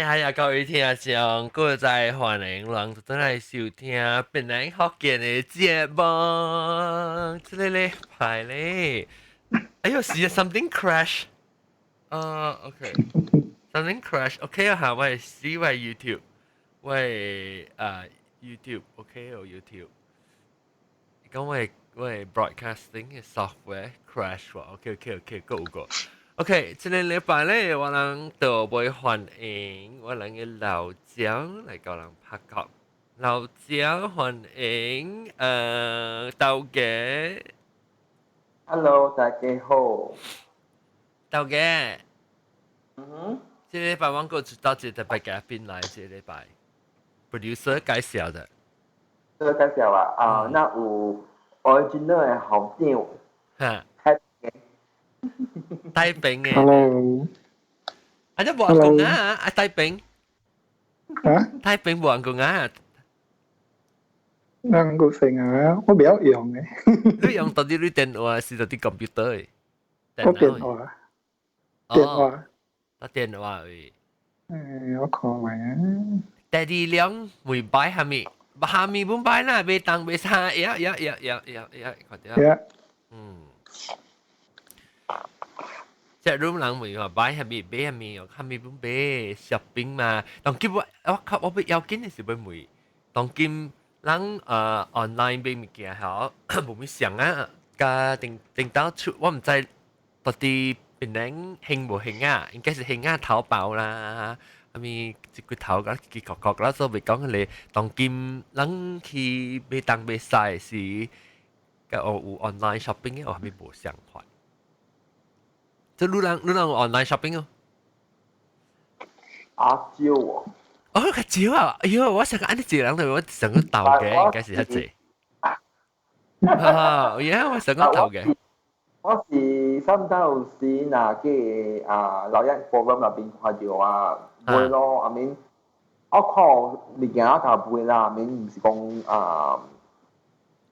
哎呀，各位聽眾，閣再歡迎人轉來收聽檳榔福建的節目。這个禮拜咧，哎喲，是啊，something crash。啊，OK，something crash。OK 啊，我係試我 YouTube，我係啊 YouTube，OK 哦 YouTube。講我係 broadcasting 的 software crash 喎。OK，OK，OK，夠個。OK，這个禮拜咧，我人就會歡迎我人的老蔣來佮人拍講。老蔣歡迎，豆家。 Hello，大家好。豆家。嗯哼。這禮拜我閣知道這個特別嘉賓來，這個禮拜 producer 介紹的。這個介紹啊，啊，那有 original 的校長。哈。帶兵嘅。 Hello。啊，這無人講啊，啊帶兵。啊？帶兵無人講啊。人個成啊，我袂曉用的。你用到底你電話是到底 computer 的？我電話。電話。打電話位。我看覓啊。第二兩會擺蝦米？蝦米本擺啦，買東買西，呀呀呀呀呀呀，看著。嗯。即係 room 人問話買蝦米買蝦米，蝦米本買 shopping 嘛。當今我我要緊的是欲問，當今人online 買物件吼，無咩相啊，佮頂頂到出，我毋知到底檳榔興無興啊？應該是興啊，淘寶啦，啥物一骨頭佮嘰嘰角角啦，所以講彼個當今人去買東買西時，佮有 online shopping 的，有啥物無相款？這你人有 online shopping 哦？啊少哦。哦，較少啊！哎喲，我想講按呢一個人就我想講豆家應該是較濟。啊，yeah，我想講豆家。我是差不多有時若去啊老一 forum 內邊看著啊買咯，I mean 我看物件我就買啦，I mean 毋是講啊。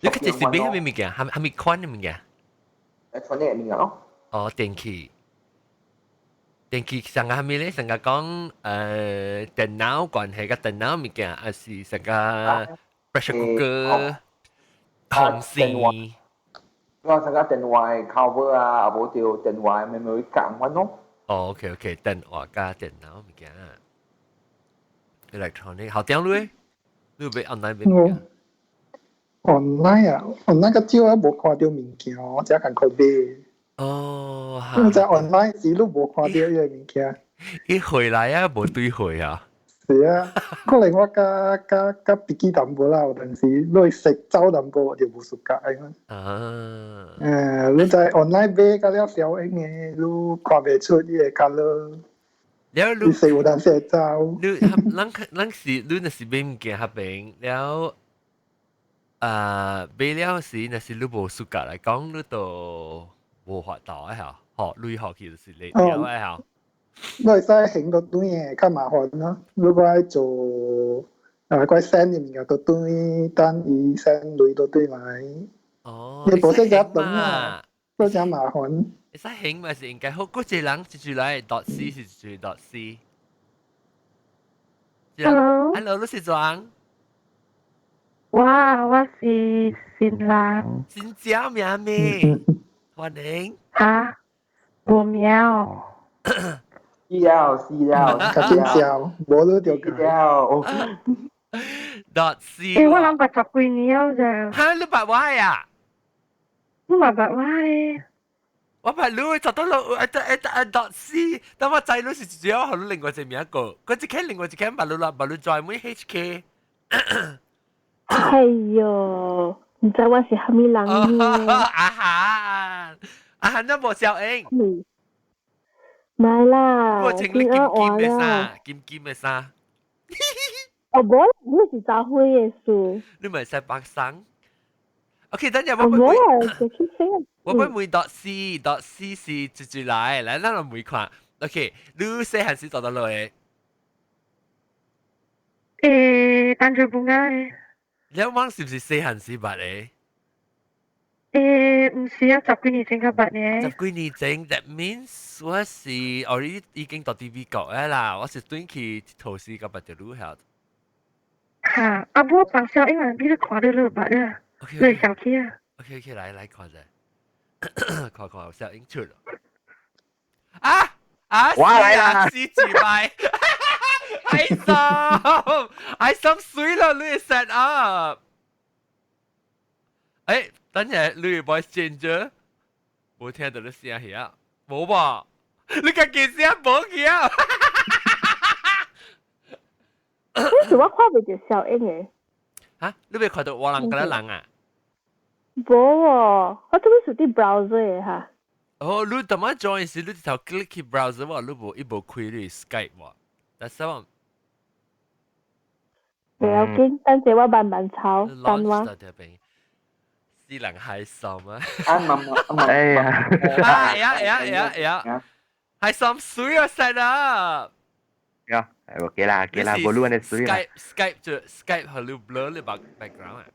你較濟是買啥物物件？啥物款的物件？誒，穿的物件咯。哦，電器。電器上個啥物咧？上個講電腦關係佮電腦物件，還是上個 pressure cooker、風扇？我上個電話的 cover 啊，無就電話 memory card 款咯。哦，OK OK，電話佮電腦物件，electronic 好點你？你有買 online 買物件？online 啊，online 較少啊，無看著物件，我只共佢買。哦，你在 online 時你無看著伊个物件。伊回來啊，無對貨啊。是啊，可能我較較較 picky 淡薄啦，有陣時你色走淡薄就無 suka 的。啊。你在 online 買甲了小英的，你看袂出伊个 colour。了你色有當時會走。你咱咱是你若是買物件彼邊了，啊買了時若是你無 suka 來講，你就無法度的嚇，吼，鐳予去就是你了的嚇。你會使還倒轉的較麻煩咯。如果愛做啊，我 send 的物件倒轉，等伊 send 鐳倒轉來。哦，你無說遮長啊，閣誠麻煩。會使還嘛是應該好，閣一個人一句來 dot C 是一句 dot C。 Hello。 Hello，你是怎？我是新人。新正名咩？歡迎。哈？無名。死了死了，較緊笑，無你就了。 dot C。欸，我人捌十幾年了咋？哈，你捌我呀？你嘛捌我的？我捌你，就到落一一一 dot C，但我知你是主要予你另外一個名個，佢一間另外一間捌你啦，捌你專門 HK。哎喲，毋知我是啥物人呢？阿涵，阿涵都無小英。唔啦，我穿你金金的衫，金金的衫。哦，無，你是雜花的事。你咪使白衫。OK，等陣我問，我欲問 dot C dot C 是一句來，來咱來問看。OK，你細漢時佇佗落的？欸，淡水本愛。你講是毋是細漢時捌的？毋是啊，十幾年前較捌呢。十幾年前，that means 我是我已經到佇美國的啦，我是轉去佚佗時佮捌著你遐。哈，啊無放小英啊，你咧看到你捌啊，你會想起啊。 OK，來來看者，看看小英出了。啊啊！我來啦！死住拜，開心開心水啦！你 set up。誒，等陣你 voice changer，冇聽到你聲遐，冇吧？你家己聲無去啊？你是我看袂著小英的。嚇？你未看到我人佮人啊？無喎，我這邊是佇 browser 的哈。哦，你怎麼 join 時，你直頭 click 去 browser 喎，你無伊無開你 Skype 喎，但是我。不要緊，等陣我慢慢抄，等我。死人開心啊！啊媽媽，哎呀！哎呀呀呀呀！開心水啊，set up。呀，OK 啦，OK 啦，無論你水啦。 Skype Skype 就 Skype 和你 blur 你 background 啊。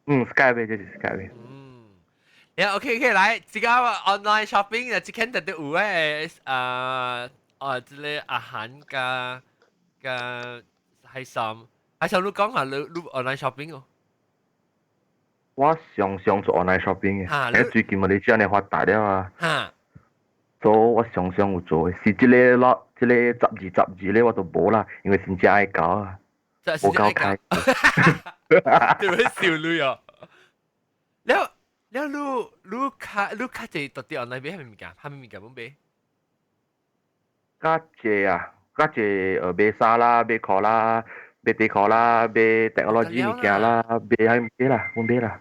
嗯，Skype 就是 Skype。嗯。呀，OK，來，這個 online shopping 啊，這間特別有誒，啊啊，這個阿韓加加海參，海參你講下你你 online shopping 哦。我常常做 online shopping 嘅，最近我哋這樣發達了啊。所以我常常有做的，是這個咯，這個十二十二咧我都無啦，因為真正愛交啊，無夠開。對唔笑你啊！了了，你你較你較濟到底 online 買啥物物件？啥物物件攏買？較濟啊，較濟買衫啦，買褲啦，買底褲啦，買 technology 物件啦，買啥物買啦，攏買啦。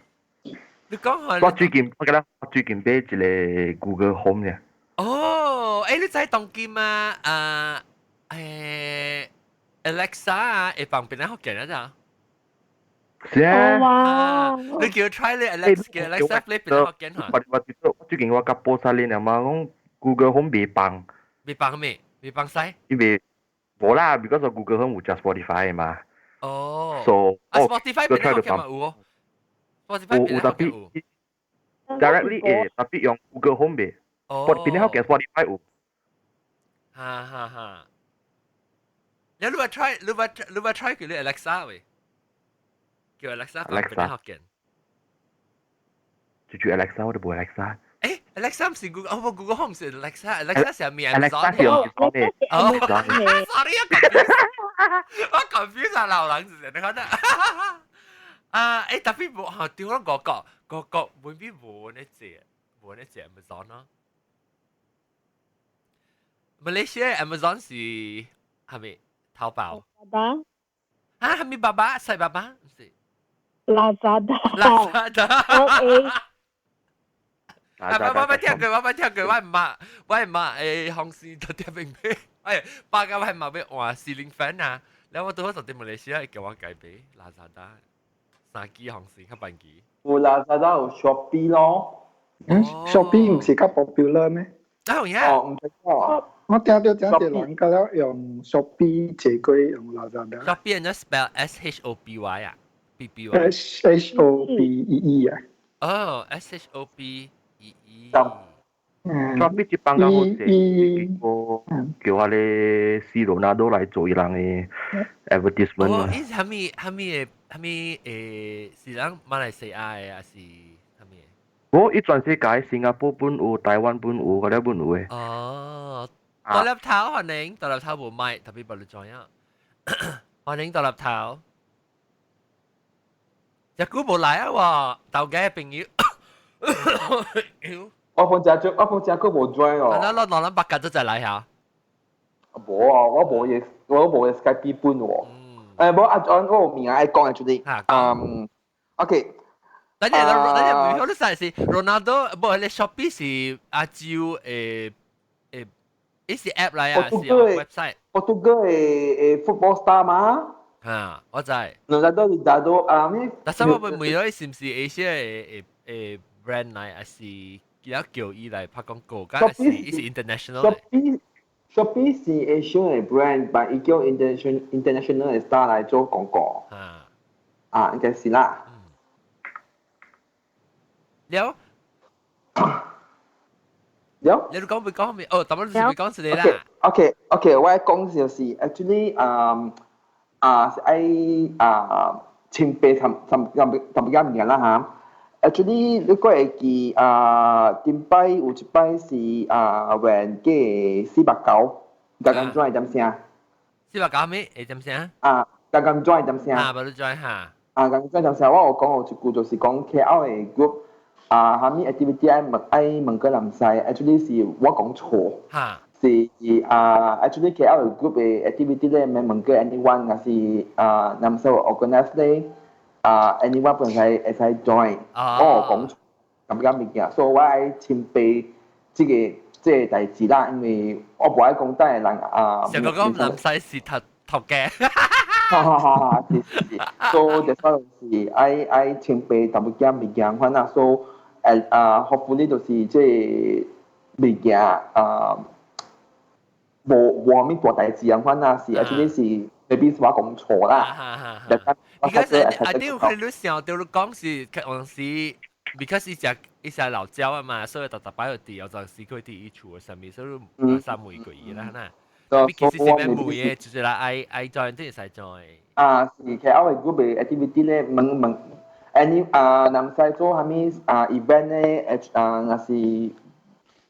你講下。我最近我記得我最近買一個 Google Home 嘅。哦，欸，你知當今啊？啊，Alexa 啊，會放邊個福建啊？咋？是啊。哇！你叫 try 你 Alexa 叫 Alexa 你邊個福建嚇？我我最近我甲波沙林嘛，講 Google Home 未放。未放咩？未放晒？因為無啦，because Google Home 有食 Spotify 嘛。哦。 So，啊，Spotify 邊個福建嘛有哦？Spotify 有有特別 directly 會特別用 Google Home 未？哦。邊個福建 Spotify 有？哈哈哈。你你話 try 你話你話 try 叫你 Alexa 喂？叫 Alexa 放邊個福建？就叫 Alexa，我都無 Alexa。誒，Alexa 唔是 Google，哦不，Google Home 是 Alexa，Alexa 是咩？ Alexa 是用嘅。哦，sorry 啊，confuse，我 confuse 啊，老人是你看得。啊，誒，特別無嚇，對我外國，外國未必無呢隻，無呢隻 Amazon 咯。馬來西亞 Amazon 是係咪淘寶？爸啊，係咪爸爸？細爸爸？唔是。 Lazada。 Lazada。 L A。啊！我我聽過，我聽過，我唔捌，我唔捌公司都聽明買，哎，百個我係嘛要換 ceiling fan 啊，然後我拄好就佇馬來西亞叫我改買 Lazada，三支紅線較便宜。有 Lazada 有 Shopee 咯。嗯，Shopee 唔是較 popular 咩？啊，有影？哦，唔知喎。我聽到真濟人覺得用 Shopee 濟過用 Lazada。 Shopee 人 spell S H O B Y 啊，B B Y。 S H O B E E 啊。哦，S H O B E E。嗯。 Shopee 這幫較好勢，個叫我咧 C 羅納多來做伊人的 advertisement。哦，伊是啥物啥物的啥物是咱馬來西亞的，還是啥物的？我伊全世界，新加坡本有，台灣本有，嗰啲本有的。哦，大粒頭歡迎，大粒頭無麥，特別無你知影。歡迎大粒頭。隻久無來啊喎，頭家朋友。我本只我本只久無 join 哦。那那兩咱八格都再來下。無啊，我無嘢，我無嘢 Skype 本喎。誒，無啊，我有物愛講的就是，嗯，OK。等陣，等陣，我都實是 Ronaldo，無你 Shopee 是亞洲伊是 app 來啊，是 website。波多哥的 football star 嘛？啊，我知。 Ronaldo 是達到啊咩？但是我問問咗，是毋是 Asia 的 brand 來，還是其他叫伊來拍廣告？敢是伊是 international？ Shopee Shopee 是 Asia 的 brand，但伊叫 international 的 star 來做廣告。啊，應該是啦。了。了。你講未講未？哦，特別是未講是你啦。 OK，我講就是 actually 啊是愛啊清白參參參參比較物件啦嚇。Actually 你個會記啊，頂擺有一擺是啊，when 嘅489，剛剛轉點聲？ 490咩？會點聲？啊，剛剛轉點聲？啊，無你轉哈。啊，剛剛轉點聲？我有講有一句就是講 KL 的 group 啊，啥物 activity 愛問愛問過南西，actually 是我講錯。是啊，actually KL 的 group 的 activity 咧，免問過 anyone，若是啊南西 organize 咧。啊，anyone 本來會使 join，我有講錯感覺物件，所以我愛清白這個代誌啦，因為我無愛講等下人啊。上個講南西是頭頭家。哈哈哈！哈，是是是，所以就講是愛愛清白淡薄仔物件款啊，所以啊，hopefully 就是這個物件啊，無無啥物大代誌啊款啊，是 actually 是 maybe 是我講錯啦。 Because I think 佢你想到你講是有時，because 伊隻老鳥啊嘛，所以特特擺有啲有陣時佢啲伊厝上面，所以三每個月啦，嗱。其實是咩每嘅，就是啦，愛愛 join 即係使 join。啊，是其實我 group 嘅 activity 咧，問問 any 啊，南西做啥物啊 event 咧，啊，若是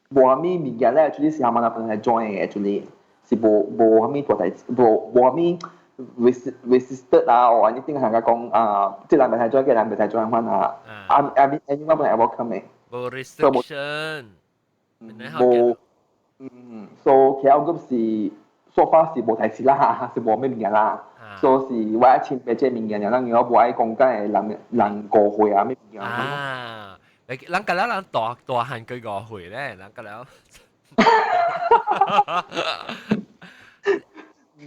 無啥物物件咧，actually 是蝦米人本來 join 嘅，actually 是無無啥物大代誌，無無啥物 resisted 啊，或 anything 係講啊，這人袂使 join，個人袂使 join 款啊，啊啊，anyone 本來 welcome 嘅。無 restriction。無，嗯，so KL group 是 so far 是無代誌啦，是無咩物件啦。所以是我愛清白這物件，人我無愛講緊人人誤會啊咩物件。啊，人個了人大大漢佢誤會咧，人個了。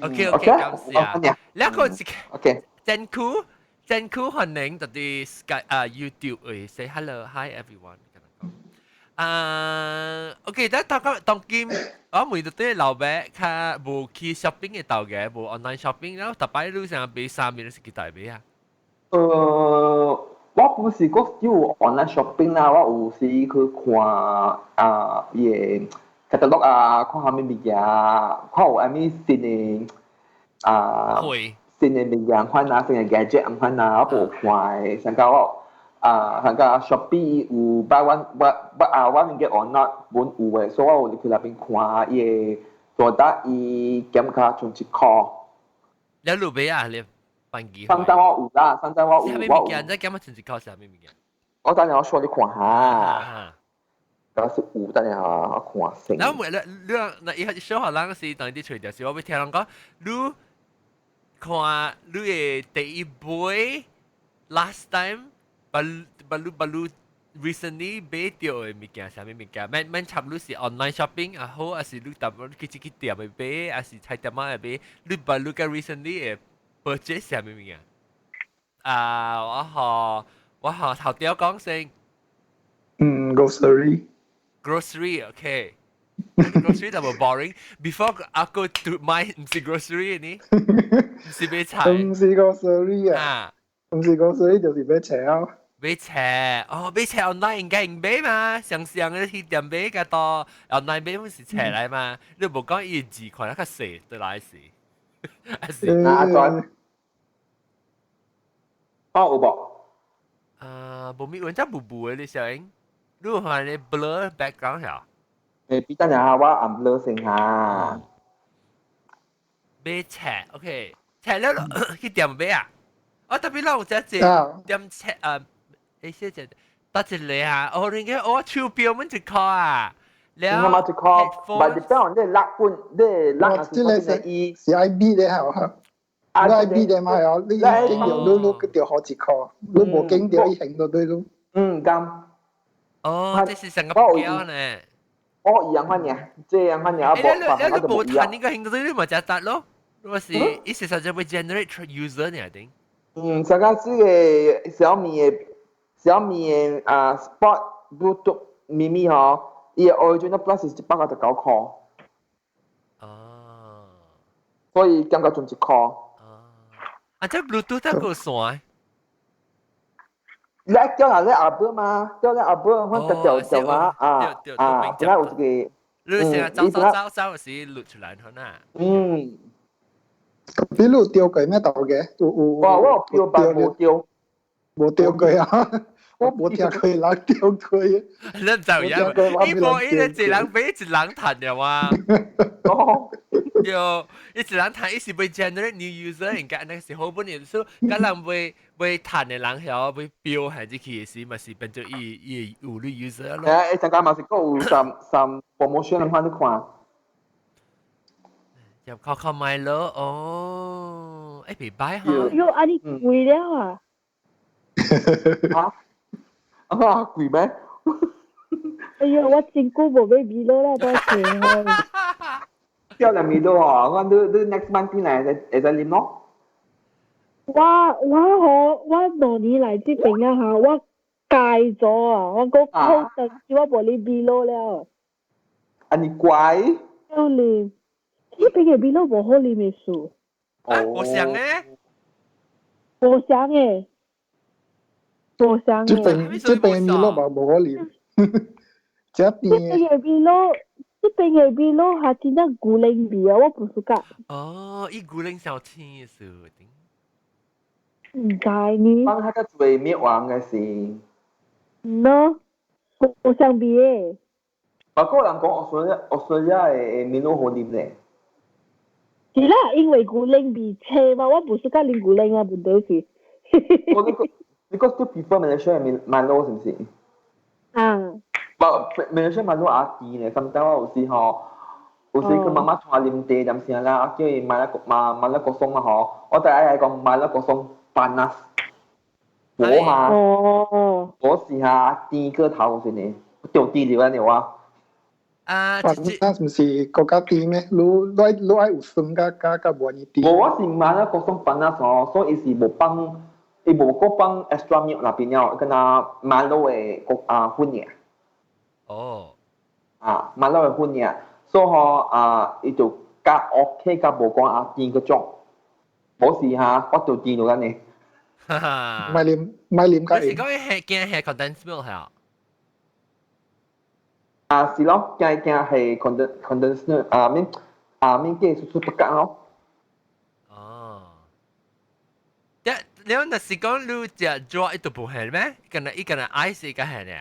OK，感謝。兩個是 OK。真酷，真酷歡迎到啲 Sky 啊 YouTube 誒，say hello hi everyone。啊，OK，但當當今我每日對老爸較無去 shopping 嘅頭嘅，無 online shopping，然後逐擺你成買衫，你是去佗買啊？我不是講有 online shopping 啦，我有時去看啊，伊個 catalog 啊，看啥物物件，看有啥物新的啊，新的物件款啊，新的 gadget 款啊，我無看的，上到我啊，上個 Shopee 有 buy one buy buy 啊，one get or not 本有的，所以我有去那邊看伊個多得伊減價剩1箍。你路買啊？你辦機？上陣我有啦，上陣我有。啥物物件？你減乜剩一箍是啥物物件？我等下我 show 你看下。嗰是有，等下我看先。然後每你你那伊小學人是當啲揣著是，我欲聽人講，你看你的第一杯 last time。巴魯巴魯 recently 買著的物件，啥物物件？免免插你是 online shopping 啊好，還是你淡去去去店的買，還是菜店仔的買？你把你個 recently 的 purchase 啥物物件？啊，我學頭條講先。嗯，grocery。 Grocery，OK。grocery 就無 boring。Before 阿哥 to 買毋是 grocery 呢？毋是買菜。毋是 grocery 啊。毋是 grocery 就是買菜啊。買冊哦，買冊 online 應該用買嘛，常常你去店買較多，online 買本是冊來嘛，你無講伊字看得較細，對來是，還是啊，轉，哦有無？啊，無咪，阮只無無的你小英，你有看你 blur background 嚇？誒，比等下我按 blur 先嚇。買冊，OK，冊了去店買啊？哦，特別咱有只隻店冊啊。誒，小姐，多一個啊！哦，你個我手錶阮一箍啊，了。我一箍，但是表你六本，你六這個是是愛比的嚇，啊，愛比的嘛哦，你經到你你就好一箍，你無經到伊行到對咯。嗯，咁。哦，這是成個錶呢。哦，一樣款爾，這樣款爾，我你你無彈呢個行到對，你嘛真得咯。我是伊是實際會 generate user 呢定。嗯，上個這個小米的。小米的啊 Sport Bluetooth Mini 吼，伊的 original price 是199箍。哦。所以減到剩1箍。啊，這 Bluetooth 得個線？你叫人咧阿伯嘛，叫咧阿伯，我就就就嘛啊啊，本來有一個，你成日走走走走時錄出來可能。嗯。比如丟過咩豆嘅？有有。我我丟吧，無丟，無丟過啊！我無聽過人丟過。你唔就有？伊無伊咧一人俾一人彈了嘛？哦，對，伊一人彈，伊是欲 generate new user，應該那是好本嚟，所以甲人欲欲彈的人曉欲標係入去時，嘛是變做伊伊有啲 user 咯。誒，陣間嘛是閣有 some some promotion 咁款你看。入靠靠買咯，哦，誒別擺哈。喲，按呢貴了啊！嚇？啊貴咩？哎呦，我真久無買 Milo 啦，多謝。叫人 Milo 哦，我你你 next month 轉來會會使啉咯。我我好，我2年來這邊啊哈，我戒咗啊，我講好等我無啉 Milo 了。啊，你乖。有啉，這邊的 Milo 無好啉的數。哦，無相嘅。無相嘅。無相嘅。這邊這邊 Milo 嘛無好啉。這邊。這邊的 Milo，這邊的 Milo 哈真正牛奶味啊，我不是講。哦，伊牛奶小甜的是。毋知呢。幫他個最滅亡嘅是。喏，無相味的。不過人講澳大利亞的 Milo 好啉咧。是啦，因為牛奶味青嘛，我不是講啉牛奶啊，問題是。我你個你個都 prefer Malaysia 的 Milo 是毋是？啊。不，Malaysia Milo 也甜咧，sometimes 我有時吼，有時佢媽媽帶啉茶點聲啦，叫伊買一個買買一個餸啊吼，我第一係講買一個餸 panas。我哈，我是哈甜過頭先呢，就甜了呢我。啊，那毋是閣較甜咩？你你你愛有酸佮佮佮無呢甜。無，我是買了個餸 panas 哦，所以伊是無放，伊無閣放 extra milk 那邊了，敢若 Milo 的個啊粉爾。哦。啊，Milo 的粉爾，所以吼啊，伊就較 OK，較無講啊甜個種。無是哈，我就甜咗安呢。哈哈。莫啉莫啉較。你是講伊係驚係 condensed milk 係啊？啊，是咯，驚驚係 condensed 啊免啊免加出出不覺咯。哦。一你若是講你食煮伊都無係咩？敢若伊敢若 ice 個係呢？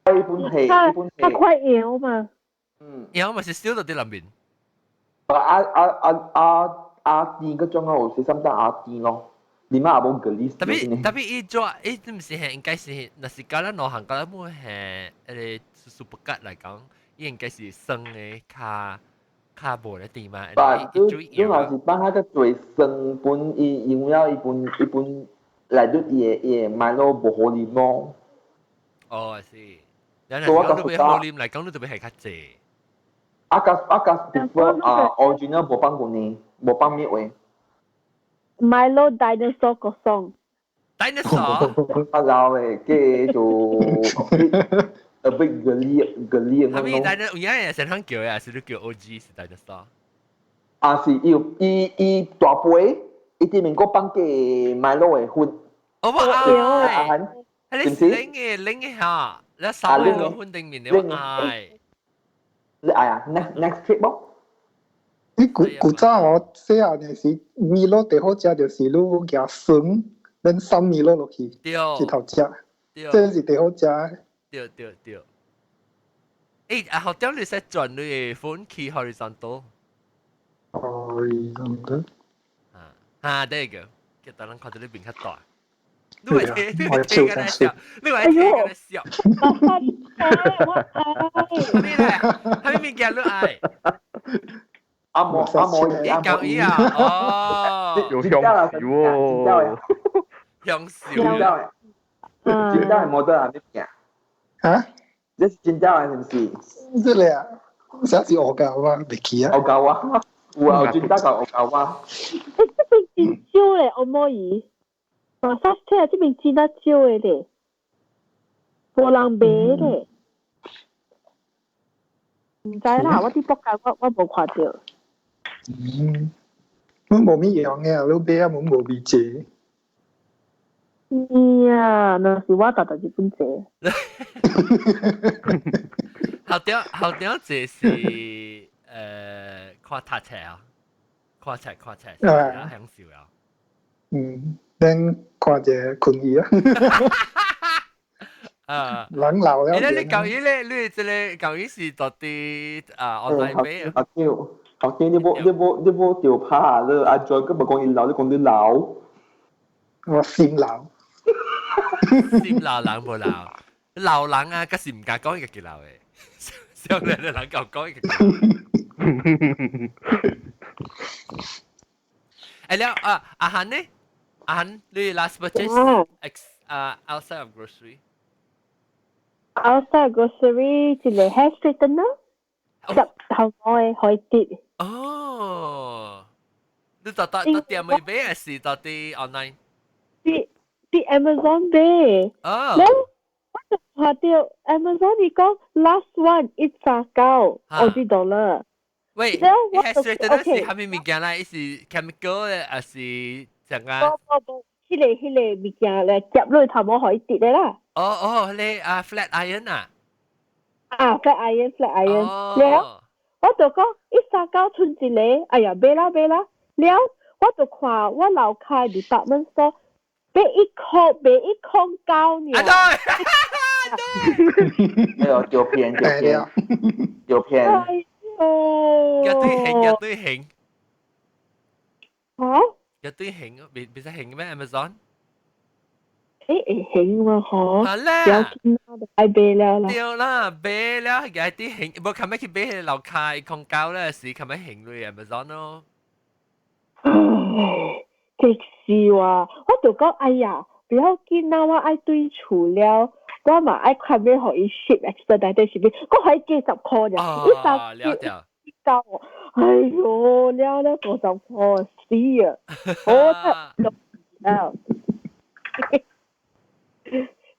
一般係，一般係。較快搖嘛。嗯。搖嘛是燒到佇內面。啊啊啊啊啊甜嗰種啊，有時甚至啊甜咯。你媽也無個你。特別特別伊煮伊毋是係應該是，若是講咱兩項講咱冇係迄個 susu pekat 來講，伊應該是酸的較較無咧甜嘛。但你你若是放較個濟酸本，伊因為了伊本伊本來對伊的伊的 Milo 無好啉咯。哦，是。咱若是講你欲好啉來講，你特別係較濟。啊加啊加 prefer 啊 original 無放過呢，無放蜜話。 Milo dinosaur kosong。 Dinosaur？啊老的叫做 a bit 格哩格哩係咪 dinosaur？有影係成行叫嘅，是你叫 OG 是 dinosaur？啊是，伊伊伊大杯，伊頂面閣放個 Milo 的粉。哦，我愛。係你拎嘅拎嘅嚇，你手喺個粉頂面，你我愛。你愛啊？Next next trip 啵？你古古早我細漢的時，Milo 最好食就是你夾酸，恁捎 Milo 落去，一頭食，這是最好食。對對對。誒，啊，學長你識轉你的 phone 去 horizontal。 Horizontal。啊，啊，對個，叫大人看到你面較大。你會聽，你會聽緊笑，你會聽緊笑。我愛。咩咧？係咩物件你愛？阿毛阿毛，你講伊啊？哦，有香燒哦，香燒。真正的，真正的模特啊，你件？啊？這是真正的，是毋是？這個啊，啥是烏膠啊？袂記啊。烏膠啊，有啊，有真正夠烏膠啊。欸，這邊真少咧，烏毛魚。馬薩車這邊真啊少的咧，無人買咧。毋知啦，我佇北港我我無看著。嗯，阮無物用的，你買啊，阮無味濟。呀，那是我逐逐日本坐。校長校長這是看讀冊啊，看冊看冊，啊享受啊。嗯，咱看者困去啊。啊，人老了。你你舊年咧，你這個舊年是到底啊 online 買啊？阿嬌，阿嬌，你無掉拍啊！你阿 Joy 佢無講伊老，你講你老。我心老。心老人無老，老人啊，嗰時唔敢講伊家己老的。少年的人夠講伊家己。誒了啊，阿韓呢？阿韓，你 last purchase ex 啊 outside of grocery？ Outside grocery 一個 hair straightener，十頭毛的可以跌。哦，你到到到店裏買還是到啲 online？佇 Amazon 買。哦。了，我就看到 Amazon 伊講 last one 139澳幣 dollar。喂，hair straightener 是啥物物件啦？伊是 chemical 的，還是怎啊？無無無，彼個物件來夾落頭毛可以跌的啦。哦哦，你啊 flat iron 啊？啊，flat iron flat iron。了，我就講139賰一個，哎呀，買啦買啦。了，我就看我樓跤 department store 買一箍買1箍9爾。啊對，哎呦，掉片掉片掉片。哎呦！一堆興一堆興。嚇？一堆興，別別使興咩？Amazon？會興嘛嗬？係啦，不要緊啦，愛買了啦。對啦，買了係啲興，無琴日去買彼樓跤1箍9咧，是琴日興落 Amazon 咯。唉，這是話，我就講，哎呀，不要緊啦，我愛對厝了，我嘛愛看欲予伊 ship expedited shipping，我還幾十箍爾，哦，了了。一九，哎喲，了了50箍，死啊！我真了。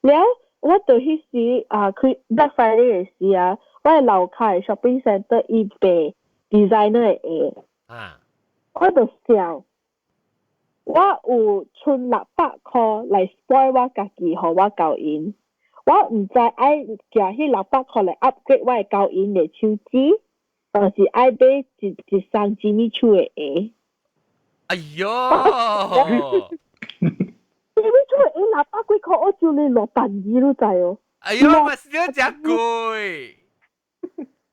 了，我就彼時啊，開 Black Friday 的時啊，我佇樓跤的 shopping center 伊賣 designer 的鞋，啊，我就想，我有賰600箍來 spoil 我家己，予我交𪜶。我毋知愛寄彼六百箍來 upgrade 我的交𪜶的手指，還是愛買一雙 Jimmy Choo 的鞋。哎喲！ Jimmy Choo 的鞋600幾箍，我就你落便宜你知哦。哎喲，嘛是真貴。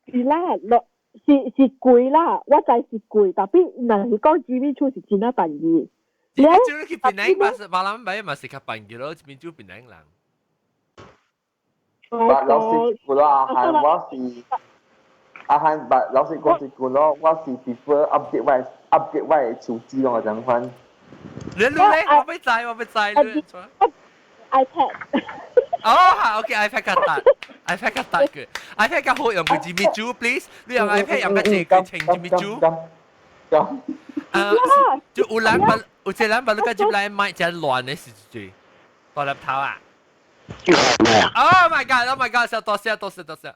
是啦，落是貴啦，我知是貴，但係若是講 Jimmy Choo 是真仔便宜。 Jimmy Choo 去檳城嘛是馬來買嘛是較便宜咯，這邊做檳城人。但老實講咯，阿漢我是阿漢，但老實講一句咯，我是 prefer update 我的手機咯，這樣款。你你咧，我欲知，我欲知。 iPad。哦，好，OK，iPad 較大，iPad 較大個，iPad 較好用過 Jimmy Choo，please。你用 iPad 用較濟過穿 Jimmy Choo。啊，就有人把有一個人把你個入來買隻亂的時陣，大粒頭啊！Oh my god! Oh my god! 小多聲，多聲，多聲！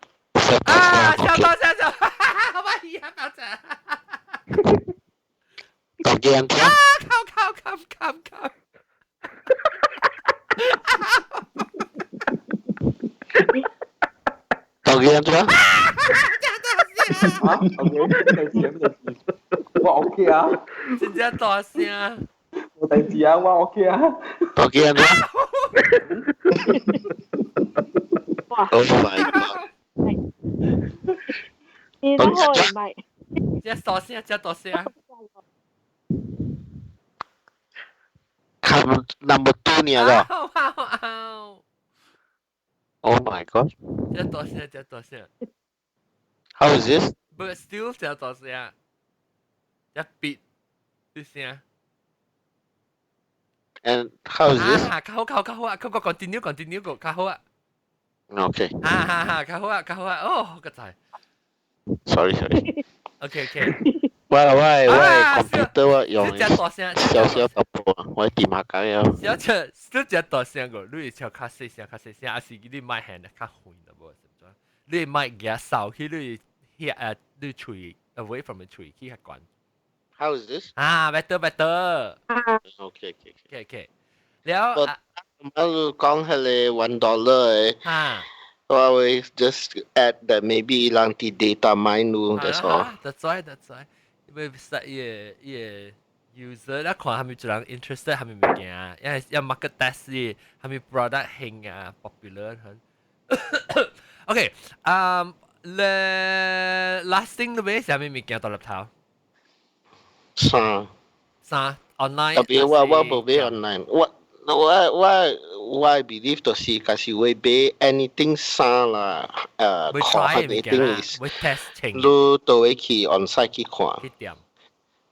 啊，小多聲，小，我呀，不要這。講見啊！靠靠靠靠靠！講見咗？啊，OK，沒事沒事，我 OK 啊。真正大聲。無代誌啊，我 OK 啊。講見咗？Oh my god！你都可以買。這大聲，這大聲。看 number two 呢個。Oh my god！這大聲，這大聲。 How is this？ But still 這大聲，一別啲聲。 And how is this？啊，較好，較好，較好啊！較個 continue continue 個較好啊。 OK。哈哈哈，較好啊，較好啊！哦，個仔。 Sorry sorry。 OK OK。我 computer 我用小小淡薄，我電話講了。小小小只大聲個，你會唱較細聲，較細聲，還是你麥喊得較遠的無？是唔是？你麥夾掃去你遐你喙 away from 你喙去較懸。 How is this？啊，better better。 OK OK OK OK。了。我講係個 $1 嘅。啊。我會 just add that maybe 人啲 data mine 咯，that's all。 That's why, that's why。因為實伊個伊個 user 咧看係咪有人 interested 係咪物件，因為要 market test 係咪 product 興啊 popular 很。OK，咧 last thing 你買啥物物件到入頭？衫。衫 online。特別我無買 online，我 believe 就是假是會買 anything 衫啦，看 anything is，會 test 清。你都會去 on site 去看。去店。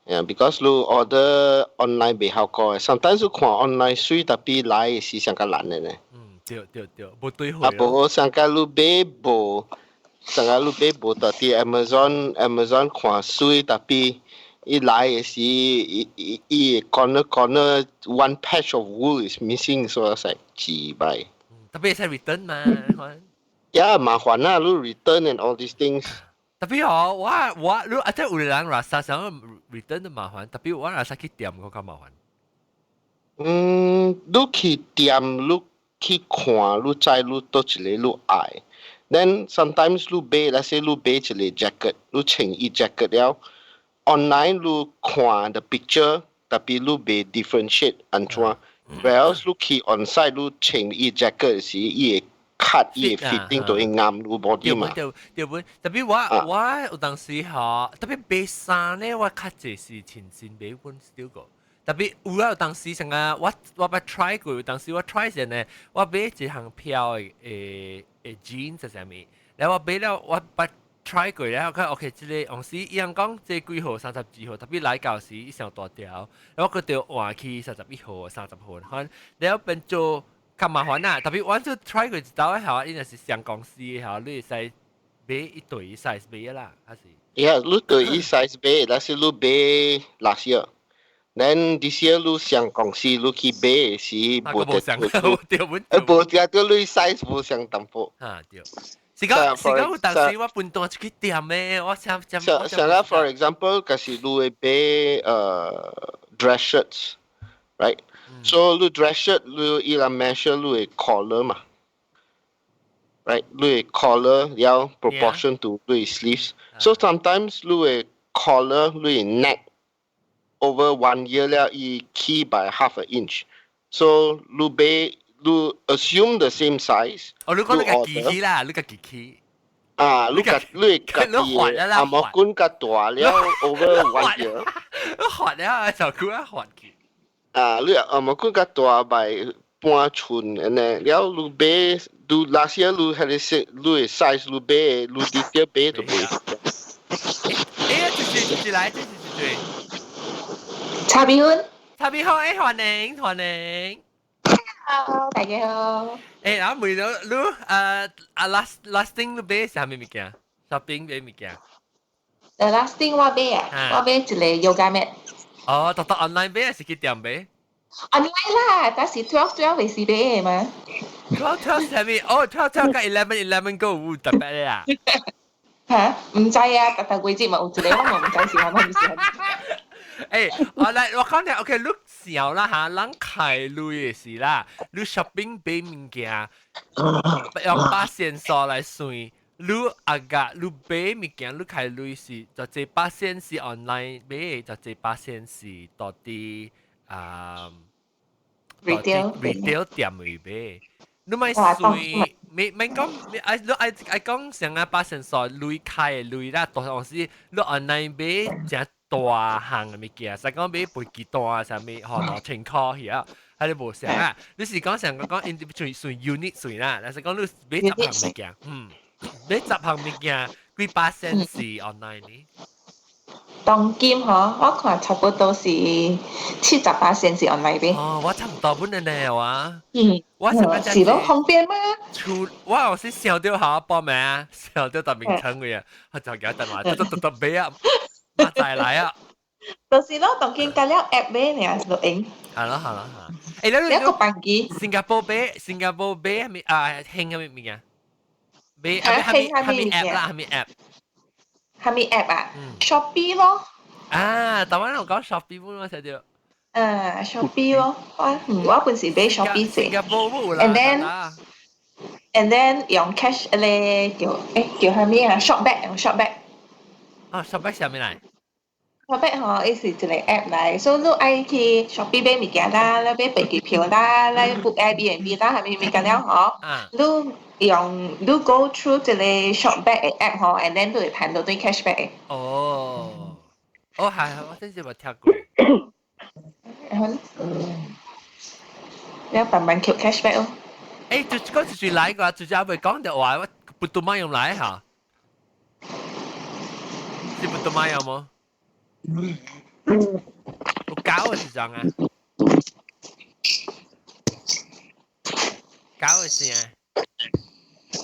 Yeah, because 你 order online 袂效果嘅，sometimes 你看 online 水，特別來是上較難嘅呢。嗯，對對對，無對貨。啊，無上較你買無，上較你買無，到佇 Amazon 看水，特別伊來嘅時，伊伊伊 corner one patch of wool is missing, so I was like 幾擺。特別係 return 嘛。 Yeah，麻煩啦，你 return and all these things。特別哦，我你啊，即係有人話啥想 return 都麻煩，特別我若使去店較麻煩。嗯，你去店，你去看，你知你佗一个你愛。Then sometimes 你買，let's say 你買一個 jacket，你穿伊 jacket 了，online 你看 the picture，特別你袂 differentiate 按怎，whereas 你去 on site 你穿伊 jacket 時，伊會 cut 伊會 fitting 都會啱你 body 嘛。對對本，特別我有當時吼，特別買衫咧，我較濟是親身買本少個。特別有啊，有當時成啊，我捌 try 過，有當時我 try 時呢，我買一項票的 jeans 係啥物，然後我買了，我捌 try 過了，看 OK，這個當時伊人講這幾號32號，特別來到時伊上大條，然後我閣著換去31號、30號，反了變做較麻煩啦。特別我就 try 過一道的，伊若是相公司的吼，你會使買一對 size 買啦，還是？ Yeah，你對伊 size 買，但是你買 last year。Then this year 你上公司你去買時無得，對本，無得對你 size 無相淡薄。啊對，是講有當時我分單出去店的，我想想。像像啦，for example，假是你會買dress shirts，right？So 你 dress shirt 你伊來 measure 你的 collar 嘛，right？你的 collar 要 proportion to 你的 sleeves。So sometimes 你的 collar 你的 neck over one year 了，伊起 by half a inch。So 你買你 assume the same size。哦，你講你個機器啦，你個機器。啊，你個你家己阿毛管較大了，over one year。滑了就佢一滑去。啊，你阿毛管較大 by 半寸按呢，了你買，你 last year 你係你你 size 你買，你直接買就買。哎，這是來，這是對。茶比芬，茶比好，哎，歡迎歡迎。 Hello，大家好。誒，然後問到你，last thing 你買啥物物件？shopping 買物件？ The last thing 我買啊，我買一個 yoga mat。哦，特特 online 買還是去店買？online 啦，但是 12/12 是買的嘛。 12/12 啥物？哦，12/12 佮 11/11 閣有特別的啊。嚇？毋知啊，逐逐季節嘛有一個，我嘛毋知是啥物物事。誒，我來我講聽，OK，你想啦嚇，咱開鐳的時啦，你 shopping 買物件，用巴仙數來算，你阿個你買物件，你開鐳是就這巴仙是 online 買，就這巴仙是到底啊 retail retail 店裡買。你咪算，未未講，愛你愛愛講成啊巴仙數鐳開的鐳啦，到時你 online 買誠大項的物件，使講買飛機單啊，啥物吼2000箍去啊，係你無相啊。你是講上講 individual 算 unit 算啦，但是講你買十項物件，買十項物件幾巴仙是 online 呢？當今嗬，我看差不多是70%是 online 買。哦，我差唔多本的呢，我。我是咯，方便嗎？厝我有時想到下報名啊，想到特名稱嘅，我就記得話，特特特買啊，馬再來啊。就是咯，當今加了 app 買呢，就用。係咯係咯係。誒，你一個辦機。新加坡買，新加坡買係咪啊？興係咪物件？買係咪係咪 app 啦？係咪 app？係咪 app 啊？Shopee 咯。啊，台灣人講 Shopee 本我寫到。啊，Shopee 咯，我本是買 Shopee 新加坡冇啦。 And then 用 cash 咧叫叫咩啊？Shopback 用 Shopback。啊，Shopback 啥物來？ Shopback 吼，伊是一個 app 來，所以你愛去 Shopee 買物件啦，你買飛機票啦，你 book Airbnb 啦，啥物物件了吼，你用你 go through 一個 Shopback 的 app 吼，and then 你會賺到對 cashback。哦，哦係，我真是冇聽過。你慢慢扣 cashback 哦。就嗰時來個，就只未講到話，我不都買用來嚇？是不都買有冇？有搞的是怎啊？搞的是啊？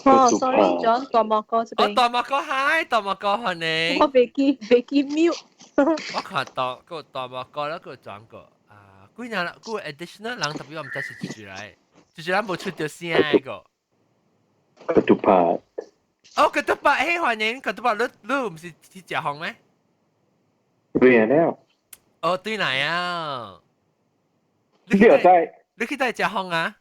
哦，sorry，John，大毛哥這邊。哦，大毛哥，hi，大毛哥歡迎。我未記 mute。我看到個大毛哥啦，個轉過啊，幾年啦，個 additional 人特別我唔知是幾來，就是咱無出到聲個。 Ketupat。哦，ketupat，嘿，歡迎ketupat，你唔是去食飯咩？對了。哦，對來啊。你又知？你去佗食飯啊？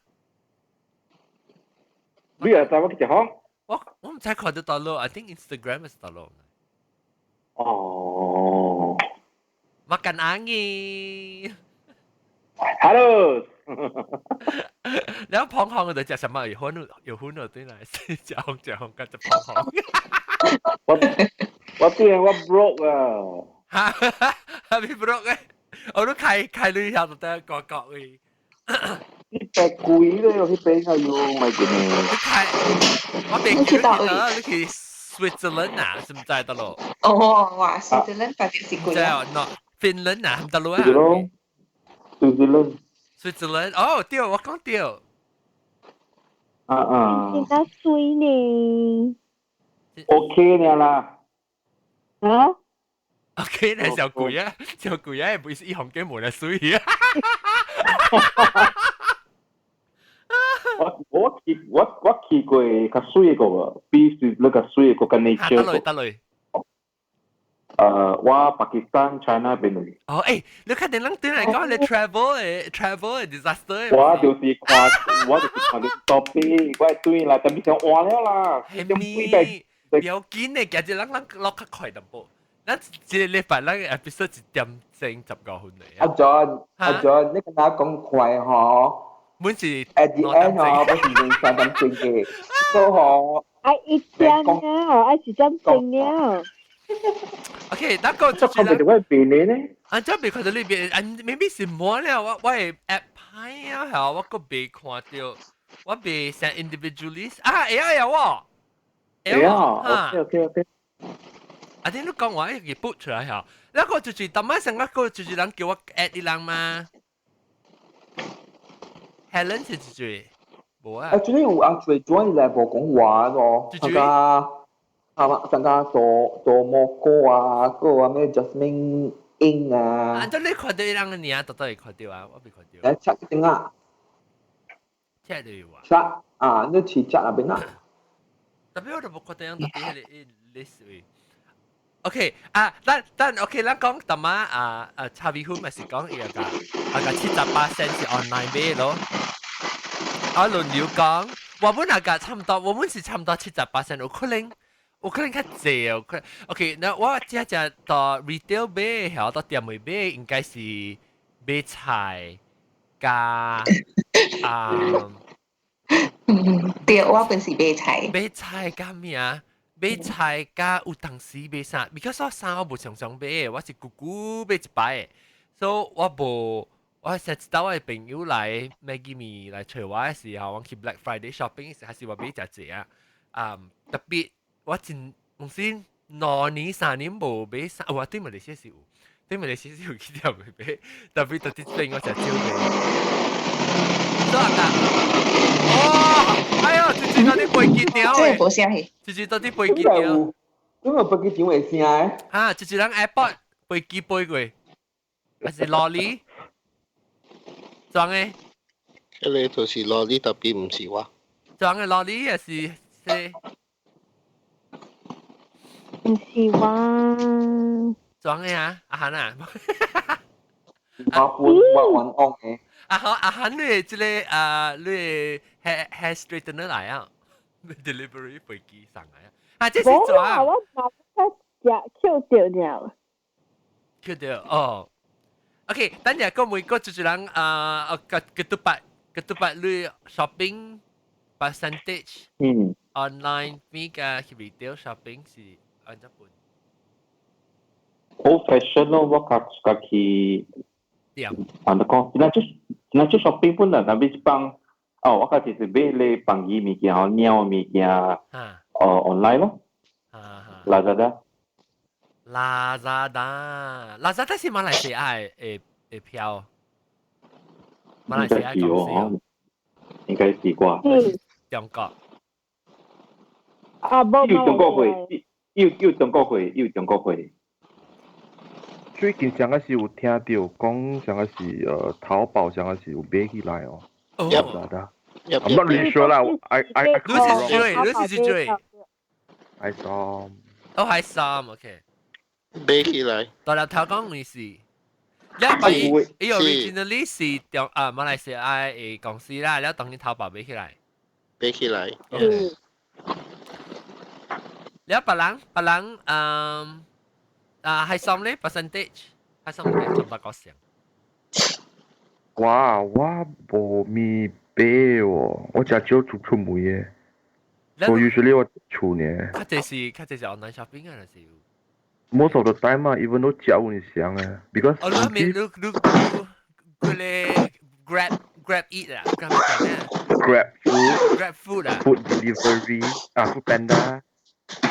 你又知我去食飯？我唔知看到佗落，I think Instagram 是佗落。哦。 Makan angin。 Hello。然後胖胖的就食什麼？有粉有粉了對來，食紅食紅，跟住胖胖。我對我 broke 啊。哈哈，係咪 broke 嘅？我都開開旅行就得個個嘅。你白貴咧，去邊啊？要咪見你？開，我未記得你去 Switzerland 啊，是唔知得咯？哦，哇，Switzerland 特別是貴啊。喏，Finland 啊，唔得咯啊。 Switzerland。 Switzerland，哦，對，我講對。啊啊。真係水呢。 OK 呢啦。啊？ OK，你小貴啊，小貴啊，唔是一行幾冇得水啊。我去過較水個無，比是那個水個較 nature 得類得類。我巴基斯坦、China 邊嚟。哦，你看定人對來講，你 travel 的 disaster。我就是看你 topic，我對啦，特別想換了啦。係咪？不要緊的，今日人人落較快淡薄。咱一個禮拜咱個 episode 1點鐘15分的。阿 John，阿 John，你跟他講快嗬？每次 at the end 嗬，不是2、3點鐘嘅，都嗬。愛一點了，愛1點鐘了。 OK，那個就看到我邊呢？啊，這未看到裏邊，啊，maybe 是冇了，我的 app 歹啊，嚇，我閣未看到，我未成 individualist 啊，會啊會喎，會啊，OK OK OK。啊，你講話一個 put 出來嚇，那個就是當晚上個就是人叫我 add 啲人嘛，Helen 是就是無啊。 Actually 有人最 join 來無講話咯，參加係嘛？參加做做蘑菇啊，個啊咩 Jasmine 英啊。啊，這你看到人嘅名，都都會看到啊，我未看到。來 check 點啊？check 就有啊。 check 啊，你去 check 那邊啊？特別我都無看到人特別迄個 list 位。OK 啊，咱 OK，咱講淡仔啊啊，查米粉咪是講伊個啊個78%是 online 買咯。啊，輪流講，我本來個差唔多，我本是差唔多78%，有可能較濟哦。可 OK，那我只只到 retail 買，或到店內買，應該是買菜加啊。對，我本是買菜。買菜加咩啊？買菜加有當時買衫，because 我衫我無常常買，我是久久買一擺，所以我無。我成日知道我的朋友來 Maggie 麵來找我的時候，我去 Black Friday shopping 時，還是我買誠濟啊。啊，特別我真有時2年3年無買衫，我對馬來西亞是有，對馬來西亞是有去店買，特別特別這邊我誠少買。做啊？哦，哎呦，這這到底飛機場這個無聲去。這這到底飛機場？點解飛機場會聲的？啊，這這人 airport 飛機飛過，還是 lorry？裝的？這個就是 lorry，特別毋是我。裝的 lorry 也是是？毋是我。裝的啊，阿韓啊。我本我玩戇嘅。啊好啊，哈，你這個啊，你 hair straightener 來啊，delivery 飛機上來啊，啊，這是做啊。我冇食 Q 掉了。 Q 掉哦。OK，等陣個每個就是人啊，個個都八個都八你 shopping percentage，online 比較去 retail shopping 是按怎分？好 fashion 咯，我較較去。店。按怎講？那就那就 shopping 本來，但是幫哦，我較就是買咧放衣物件、鳥物件，哦 online 咯。Lazada。 Lazada，Lazada 是馬來西亞的票。馬來西亞公司。應該是啩。中國。啊，無有中國貨，有中國貨，有中國貨。最近上個是有聽到講，上個是淘寶上個是有買起來哦。哦。 Lazada。I'm not really sure 啦，I 你是追，你是追。 I saw。哦，係三，OK。買起來。大粒頭講你是，你伊 originally 是中啊馬來西亞的公司啦，了當然淘寶買起來。買起來。嗯。了別人別人嗯啊係什咧 percentage 係什麼差唔多個成。哇，我無咪買喎，我真少出出門嘅。我 usually 我厝呢。較濟是 online shopping 啊，還是？ Most of the time 啊，even 都食有陣時啊，because 哦，你咪你你你個 Grab Eat 啊，Grab 咩？Grab food。 Grab food 啊。 Food delivery 啊，Food Panda。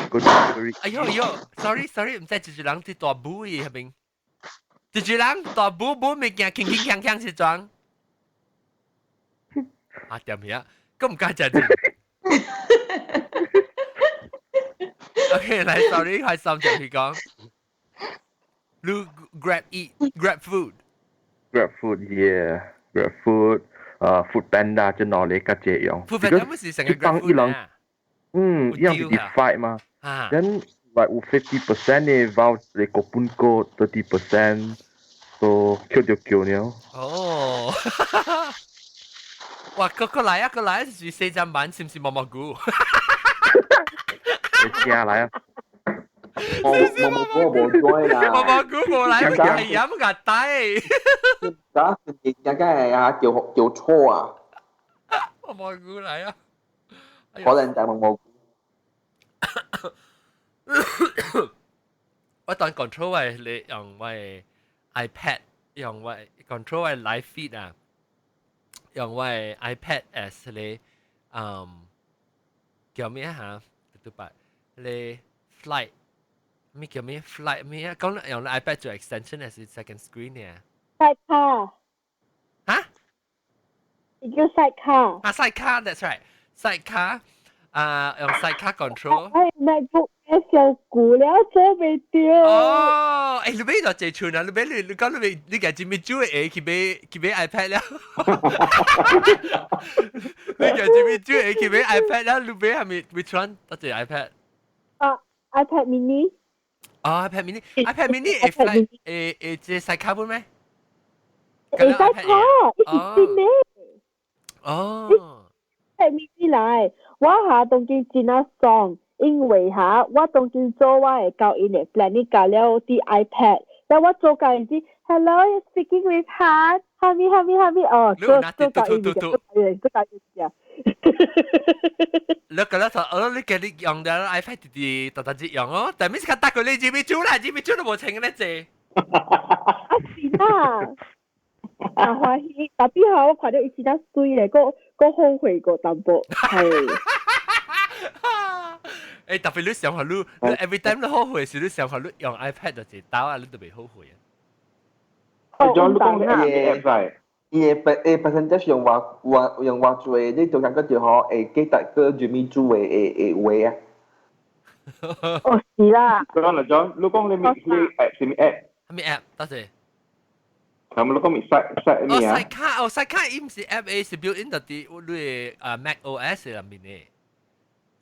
個 delivery。哎呦呦，sorry sorry，毋知一個人佇大埔伊彼邊，一個人大埔買物件，輕輕鏘鏘是裝。啊，掂遐，閣毋敢食字。OK，來，sorry，開心就去講。你 Grab eat Grab food。 Grab food, yeah, Grab food，Food Panda 這兩個較濟用。 Food Panda 不是成個 Grab food 啊？嗯，一樣是 divide 嘛。Then like 有 50% 的 voucher 你 coupon code 30%，so 叫就叫了。哦。哇！個個來啊，個來是四隻晚，是唔是毛毛菇？你試下來啊！毛毛菇無追啦，毛毛菇無來，係飲個底。啊，人家係啊，叫叫錯啊！毛毛菇來啊！可能就毛毛菇。我當 control 我你用我 iPad 用我 control 我 live feed 啊，用我 iPad as 你叫咩嚇？對白你 flight 咩叫咩 flight 咩啊？講用 iPad 做 extension 還是 second screen 呢？ Sidecar。嚇？你叫 sidecar。啊，sidecar，that's right，sidecar 啊，用 sidecar control。哎，MacBook 小舊了，做袂著。哦，欸，你買偌濟寸啊？你買你你講你買你家己咪煮的去買 iPad 了？你家己咪煮的去買 iPad 了？你買係咪 which one？多隻 iPad？啊，iPad mini。哦，iPad mini，iPad mini 會 fly 會會這 sidecar 本咩？會使卡，伊是新的。哦。 iPad mini 來，我下當今真啊爽。因為哈，我當今做我的交因的 planning 交了佇 iPad，但我做甲伊是 Hello, speaking with Han，哈咪哈咪哈咪，哦，做做甲伊做做甲伊食。你覺得就哦，你叫你用的 iPad 直直特特直用哦，但係咪是較搭過你知咪做啦，知咪做都無穿咧濟。啊是啦，啊歡喜，特別哈，我看到伊真正媠咧，閣閣後悔過淡薄，係。誒，特別你想下你，你 every time 你後悔時，你想下你用 iPad 就一刀啊，你都袂後悔啊。哦，你講你 app 嚟，伊個 percentage 用偌偌用偌濟，你就感覺就吼會記得個 Jimmy 煮的的話啊。哦，是啦。講啦，John，你講你咪你 app 啥物 app？啥物 app？多謝。咁你講咪 side side 咩啊？哦，sidecar，哦，sidecar 伊毋是 app，伊是 built in 佇你啊 Mac OS 內面的。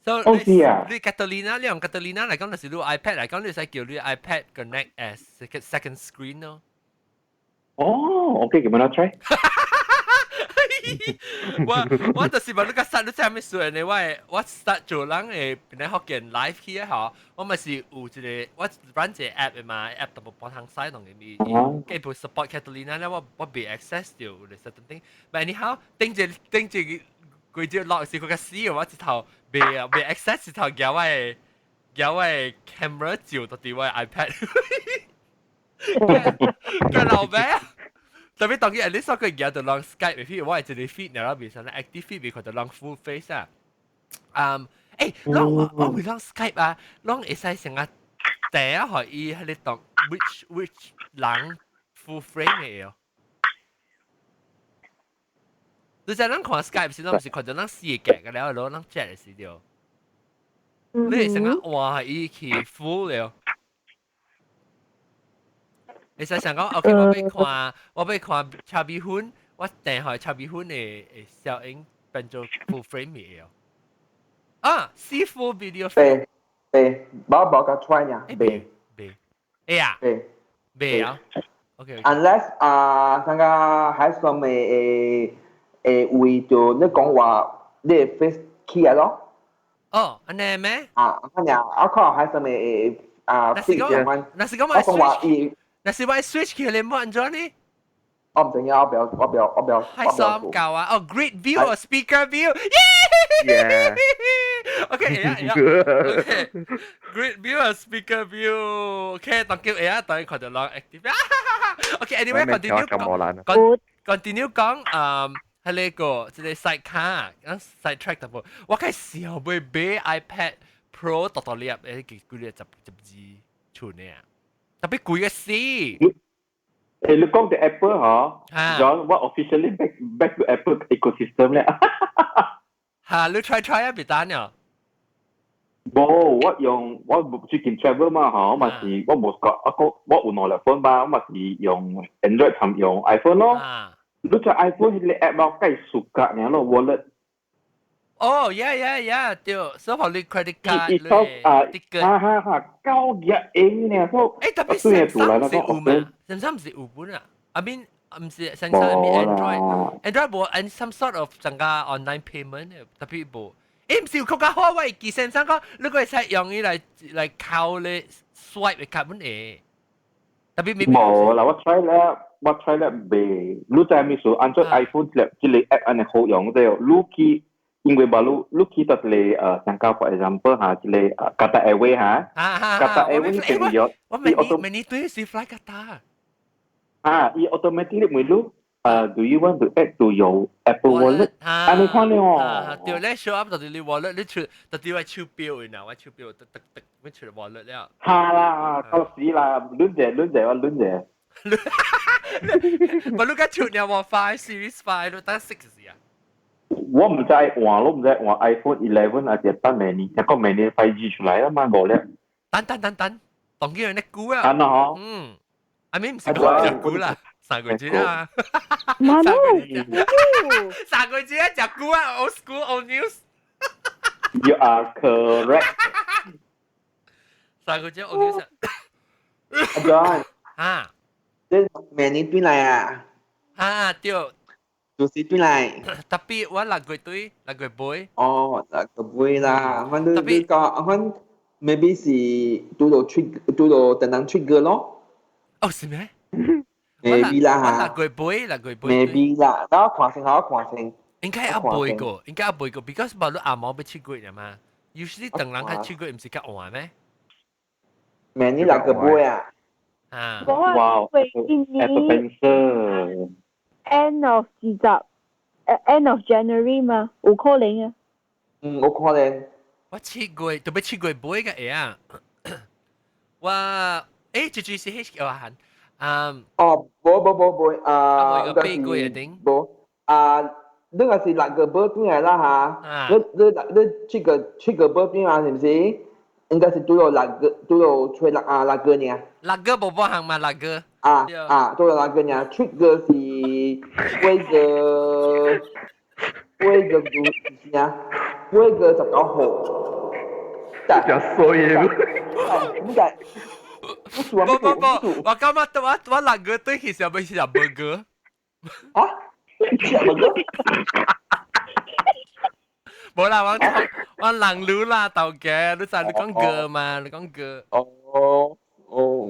所以你你 Catalina，你用 Catalina 來講，就是你 iPad 來講，你使叫你 iPad connect as second screen 咯。哦，OK，咁樣 try。我就是問你個 start 你知咩事呢？我 start 做人誒，邊個福建 live 去啊？嗬，我咪是有一個我 run 一個 app 的嘛，app 特別幫通使用嘅咪，基本 support Catalina 咧，我被 access 到有 certain thing。But anyhow，頂一頂一規隻落是佢個死，我一頭未啊未 access 一頭夾我的 camera 照到佇我的 iPad，個老咩？特別當佢 at least 我佢夾到啷 Skype，譬如我係一個 feed，然後變成 active feed，變佢就啷 full face 啊。嗯，啷我會啷 Skype 啊，啷會使成個第一可以喺你當 which 人 full frame 嘅哦。你在咱看 Skype 時，攏毋是看到咱四個格嘅了，攞咱 chat 嘅時候，你會成個換伊去 full 了。你使想講，OK，我欲看炒米粉，我訂開炒米粉的效應變做 full frame 嘅哦。啊，see full video 對對，無無甲 try 呢？袂袂，會啊？對，袂啊？OK。 Unless 啊，上個還算會會為著你講話，你的 face 起來咯。哦，按呢咩？啊，按呢，我看還算會啊，若是講，若是講我講話伊。若是我 switch 起來冇按怎呢？我唔知影，我不要，我不要，我不要。係三舊啊！哦，Grid View 或 Speaker View。 Yeah。 OK，會啊會啊。OK，Grid View 或 Speaker View。OK，當叫會啊，當看到人 active。OK，anyway，continue 講，continue 講，嗯，係呢個，這個 side 卡，講 side track 淡薄。我開始後尾買 iPad Pro 獨獨粒，誒，幾幾個12寸的啊。特別貴嘅死。誒，你講到 Apple 嗬，John，我 officially back to Apple ecosystem 咧。嚇，你 try try 啊，別單呀。無，我用我最近 travel 嘛，嗬，我嘛是我無講，我個我有兩粒 phone 嘛，我嘛是用 Android 同用 iPhone 咯。你在 iPhone 彼個 app 我計數格爾咯，wallet。哦，yeah，對，所以你 credit card 咧，啊，哈哈哈，交易用呢，所以特別 Samsung 是有嘛？Samsung 是有本啊？I mean 毋是 Samsung，I mean Android，Android 無 and some sort of 增加 online payment 特別無。毋是有更較好，我會記 Samsung 講，你會使用伊來扣咧 swipe 的卡本會。特別無啦，我 try 咧，我 try 咧袂，你知咩事？安怎 iPhone 這個 app 按呢好用對，你去。因為無你你去到一個上交 for example 嚇，一個Qatar Airways 嚇，Qatar Airways 邊有，我明年對是 fly Qatar。啊，伊 automatically 問你，do you want to add to your Apple Wallet？啊，你看了哦。對咧，show up 就你 wallet，你出，就對我手錶，然後我手錶，得得得，我出 wallet 了。哈啦，到時啦，輪者輪者我輪者。我你個出了我 5 Series 5，你等 6 時啊？我毋知換，我毋知換 iPhone 11 還是等明年，聽講明年 5G 出來啦嘛，五粒。等等等等，當叫人咧估啊。等啊嗬。嗯，I mean 毋是講食估啦，3個月啊。媽咪，3個月啊，食估啊，old school old news。 You are correct。3個月 old news。阿 John。啊。你明年轉來啊？啊，對。就是轉來。特別我6個月對，6個月尾。哦，6個月啦，反正你講，反正 maybe 是拄到出，拄到等人出歌咯。哦，是咩？maybe 啦嚇。6個月尾，6個月尾。 maybe 啦，等我看先，我看先。應該猶未過，應該猶未過，because 無你阿毛欲7個月嘛。usually 等人較7個月，毋是較換咩？明年6個月啊。啊。哇！今年 Apple Pencil。 End of 二十，end of January 嘛，有可能啊。嗯，有可能。我7月特別7月尾個會啊。我這就是 H 叫啊，嗯。哦，無無無無，啊， 8個月頂。無啊，你若是6個月轉來啦嚇，你你7個月轉來是毋是？應該是拄到六個，拄到吹六啊六個爾。六個無半項嘛，六個。啊啊，拄到六個爾，七個是8個，8個就是啥？8個19號。真衰嘅。點解？不不不，我感覺我六月對去時候欲食 burger。啊？食 burger？無啦，我人路啦，頭家，你知你講哥嘛？你講哥。哦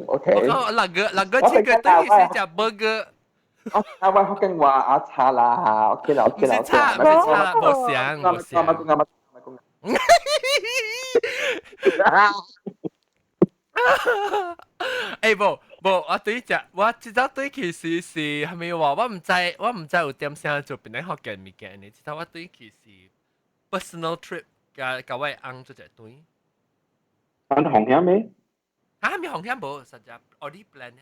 ，OK。我講六月7月對去食 burger。哦，啊，我福建話阿差啦，OK 啦，OK 啦，唔是差，唔是差，無想，無想。啱啱啱啱。欸，無無，我對食，我這走對其實是係咪話？我毋知有點啥做檳榔福建物件呢？這走我對其是 personal trip，佮我翁做一對。按風險咩？啊，咪風險無，實在 already plan。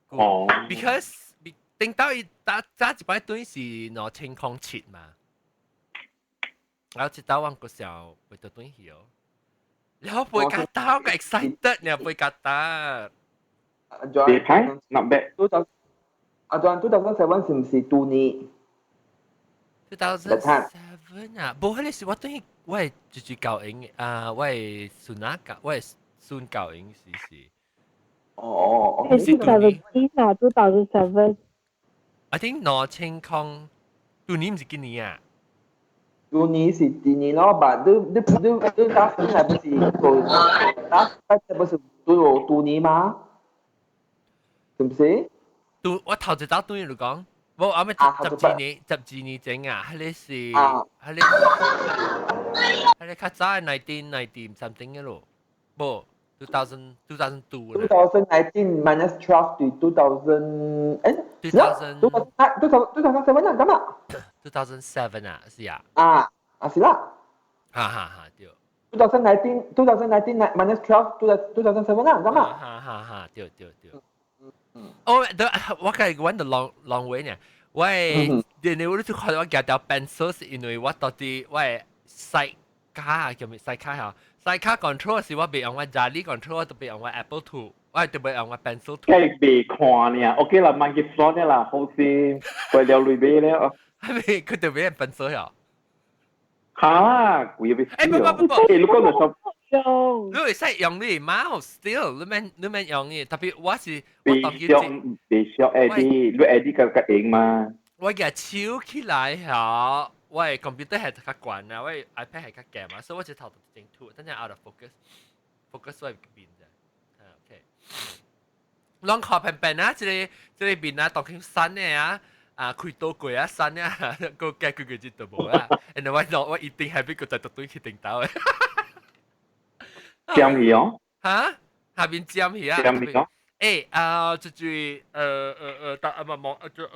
哦。 Because 頂到伊打早一擺對是2007嘛，然後一到我個時候飛到轉去哦，然後飛加達個 excited 呢，飛加達。別拍，not bad。阿 John 2007是毋是舊年 2007啊，無彼个是我對我係住住教英啊，我係孫仔教，我係孫教英是是。哦哦，是 seventeen 啊，2007。 I think 2000，舊年毋是今年啊？舊年是今年咯，但你打算係不是做打不是對舊年嗎？是毋是？對，我頭一早對你講，無阿咩12年12年前啊，彼个是，彼个較早 1990 something 嘅咯，無。2000 2002 2019 minus 12 對2000誒 2000 2007 啊，咁啊 2007啊，是啊。啊啊是啦。哈哈哈，對。 2019 minus 12 2007 啊，咁啊。哈哈哈，對對對。哦，對，我計揾到 long long way 呢。我係你我都看我夾條 pencil 是因為我到底我係細卡叫咩細卡嚇？細卡 control 是我袂用我 Jali control，我都袂用我 Apple Tool，我都袂用我 pencil tool。梗袂看呢，OK 啦，慢去算啦，好先，為了類買了。係咪佢就俾人 pencil 呀？嚇，貴要死。誒不不不不，誒你講就十。用，你會使用你 mouse still，你免用嘅，特別我是我當用袂用 edit，你 edit 較較用嘛。我嘅手起來嚇。我的 computer 係較懸啊，我的 iPad 係較懸嘛，所以我一頭就整吐，等陣 out of focus，focus 我邊啫。啊，OK。攏靠平平啊，這個面啊，當佢新的啊，啊開刀過啊，新啊，個計幾個字都無啊。然後我一定係俾個在獨對去頂到的。尖去哦？嚇？下面尖去啊？尖去哦？欸啊，就是打啊唔冇就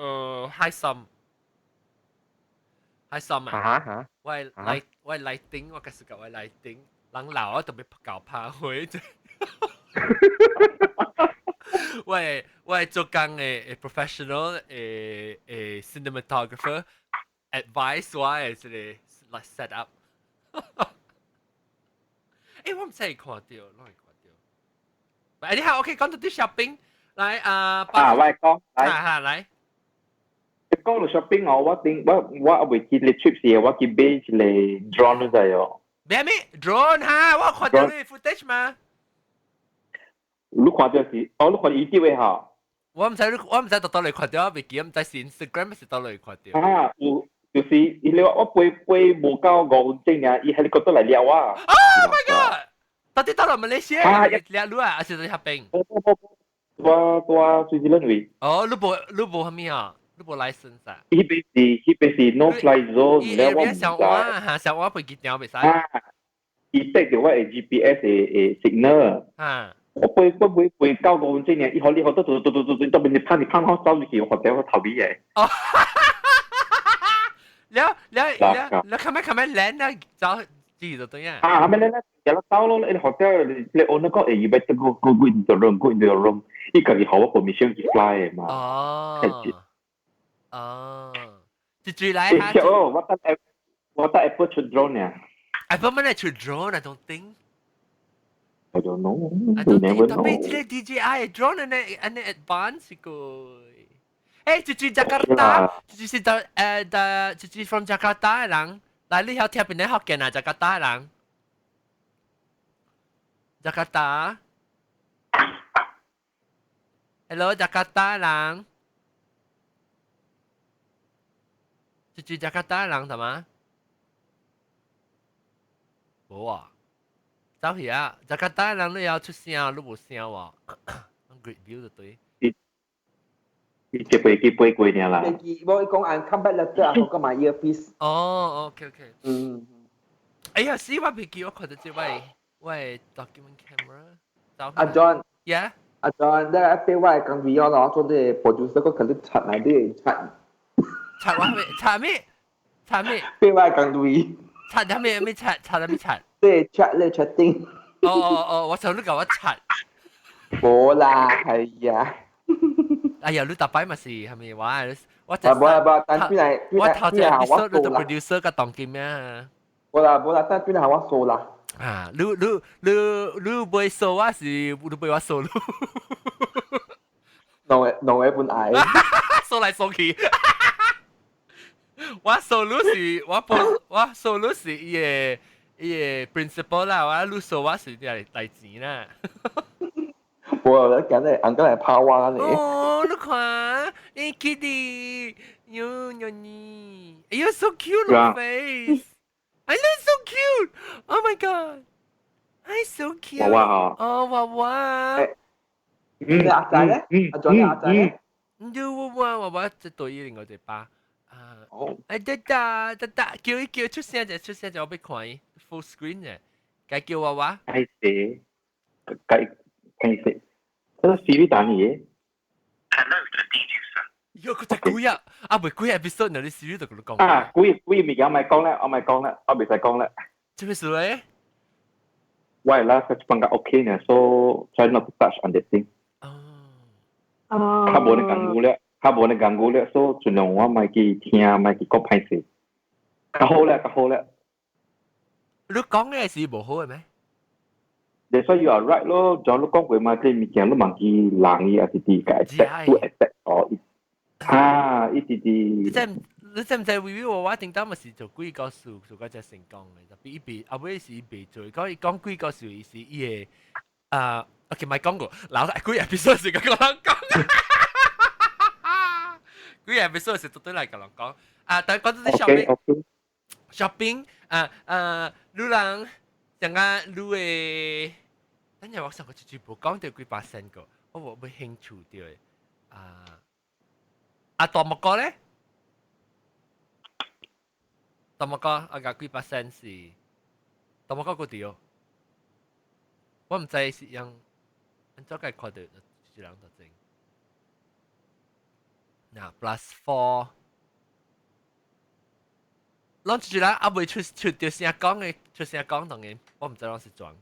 開心。開心啊！嚇我係 light 我係 lighting，我計時間我係 lighting，人老我特別搞拍會。我係做工的 professional 的 cinematographer advice 我的這個 like set up。欸，我毋知看到，攏會看到。欸，你好，OK，講到啲 shopping，來啊，啊，我講，來，哈來。講到 shopping 哦，我頂我未記得 trip 時，我去買一個 drone 你知哦。買咩 drone 哈？我看到你 footage 嘛。你看到是，哦，你看 YouTube 的哈。我毋知你，我毋知佗佗來看到，我袂記，毋知是 Instagram 還是佗來看到。啊，有，就是伊咧，我飛飛無夠5分鐘爾，伊 helicopter 來掠我。 Oh my god！到底到了馬來西亞掠你啊，還是在遐邊？無無無，我佇瑞士輪位。哦，你無啥物啊？你無 license 啊？彼邊是 no fly zone，咧我毋知。小我哈，小我飛機場袂使。啊，伊 detect 著我的 GPS 的 signal。啊。我飛我飛飛到5分鐘爾，伊予你好多嘟嘟嘟嘟嘟，當邊你拍你拍好走入去，我覺得我頭尾的。哦，了了了了，較咩較咩靚啊，走自就對啊。啊，後尾咧咧，有得走咯，你學者你 owner 講，欸，you better go go go into the room, go into the room，伊家己予我 permission 去 fly 嘛。哦。哦，一追來哈。哦，我等 Apple 出 drone 啊。 Apple 乜嚟出 drone？I don't think。 I don't know. I don't think. 特別這個 DJI drone 按呢按呢 advance 個。欸，一追 Jakarta，一追是到的，一追 from Jakarta 的人，來你曉聽邊個福建啊？Jakarta 的人。Jakarta。？Hello，雅加達人，住住雅加達人係嘛？無啊，走去啊！雅加達人你要出聲，你無聲喎。Great view 就對。伊一飛機飛過爾啦。飛機，無伊講按 come back later 啊，我買 earpiece。哦，OK OK。嗯。哎呀，死我飛機，我看到這位位 document camera。阿 John。 Yeah。阿 John，你俾我講 VR 咯，做啲 producer 個可能插嚟啲插。插我咩？插咩？插咩？俾我講 V。插啲咩？咩插？插啲咩插？對，chat 咧 chatting。哦哦哦，我想你教我插。冇啦，係啊。哎呀，你逐擺嘛是係咪話？我啊，無啦無，但邊嚟？我頭一 episode 你做 producer 甲當金啊。無啦無啦，但邊嚟我數啦。啊，你你你你袂數我是你袂我數你。兩個兩個本愛。數來數去。我數你是我報我數你是伊個伊個 principal 啦，我你數我是嚟來錢啦。無啦，今日按個來拍我呢。哦，你看，哎，Kitty，喲喲你，哎呀，so cute your face。I look so cute. Oh my god. I so cute. 娃娃嗬。哦，娃娃。你阿仔咧？阿仔阿仔咧？你娃娃娃娃，這對另外一把。啊。哎，得得得得，叫伊叫出聲就出聲就我欲看伊 full screen 嘅，該叫娃娃。該死，該該死，這個 Siri 打你嘅。喲，佢只鬼啊！啊，未幾 episode 呢？你 Siri 就佢講。啊，幾幾物件咪講咧，我咪講咧，我未使講咧。做咩事咧？喂啦，佢放個 OK 呢，so try not to touch on that thing。哦。較無你講過咧，較無你講過咧，所以盡量我咪去聽，咪去講歹勢。較好咧，較好咧。你講嘅是無好嘅咩？ That's why you are right 咯，就你講過嘛，這物件你忘記人伊也是啲個 expect to expect 哦。啊，一啲啲。你知唔知微微我我頂當咪是做鬼故事做個只成功嘅，特別伊未後尾是伊未做，講伊講鬼故事伊是伊個啊，OK 咪講過，老幾 episode 是個人講，幾 episode 是絕對來個人講，啊，但講到啲 shopping shopping 啊啊，你人像啊，你的，等陣我上個就全部講到幾百 cent 個，我無冇興趣到啊。啊，大木哥咧？大木哥啊，個幾百 cent 是大木哥個掉，我唔知是用按怎解看到一人就正。嗱，plus four，攏一人啊未出出到聲講嘅，出聲講當然，我唔知攏是裝。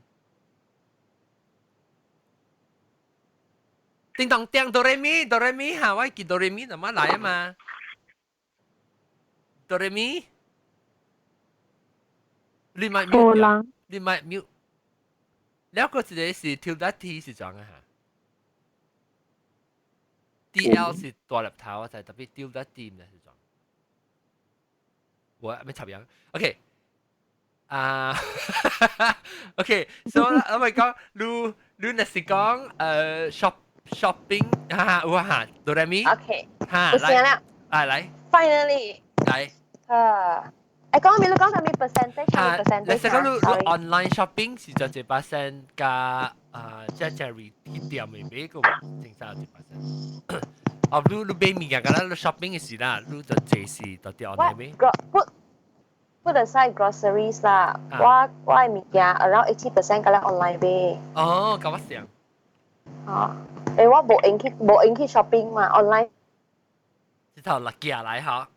叮當叮哆來咪哆來咪嚇，我記哆來咪怎麼來啊嘛？哆來咪，你咪 mute，你咪 mute。了個一個是跳得 T 是怎啊？D L 是大粒頭，我就特別丟得 T 唔是怎？我咩插樣？OK，啊，OK，所以我咪講，你你若是講shop。shopping 啊，有啊，哆來咪。 OK，哈，有聲啦。啊，來。 Finally。來。啊，誒，講咩？你講啥物 percentage？啊， percentage？你講你你 online shopping 是就1% 加啊，即係去店嘅買個正常1%。哦，你你買物件，敢若你 shopping 嘅時啦，你就這是到底 online 買。 Put aside groceries 啦，我我嘅物件 around 80% 敢若 online 買。哦，咁我想。哦。誒，我無閒去無閒去 shopping 嘛，online。這頭落寄來哈，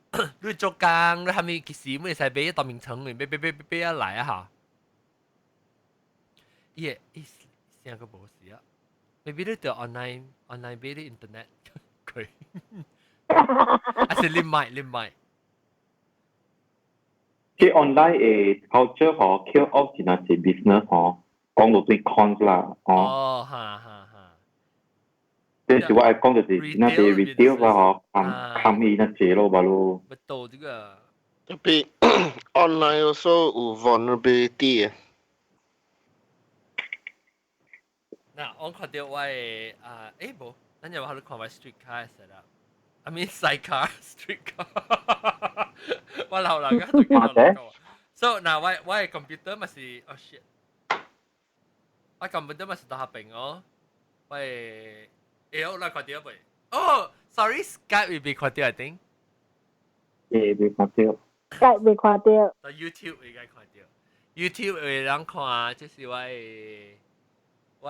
你做工你係咪其實會使買大名城買買買買買啊來啊哈？伊伊聲個無事啊，maybe 你就 online online 買啲 internet 佢，還是你買你買？這 online 嘅 culture 嗬，kill off 真係 business 嗬，講到對 cons 啦，哦。哦，哈哈哈。這是我愛講就是那些 retail 啦嗬，冚冚伊那濟咯，吧咯。不到這個。特別 online also 有 vulnerability。嗱，我看到我的啊，誒無，咱就話你看我 streetcar set up。I mean sidecar streetcar。我老啦，個都叫我。So 嗱，我嘅 computer 咪是，oh shit，我 computer 咪是到下邊哦。喂，欸，我來看到未？哦，sorry，Skype 會被看到，I think。會被看到。 Skype 未看到。到 YouTube 應該看到，YouTube 會人看，就是我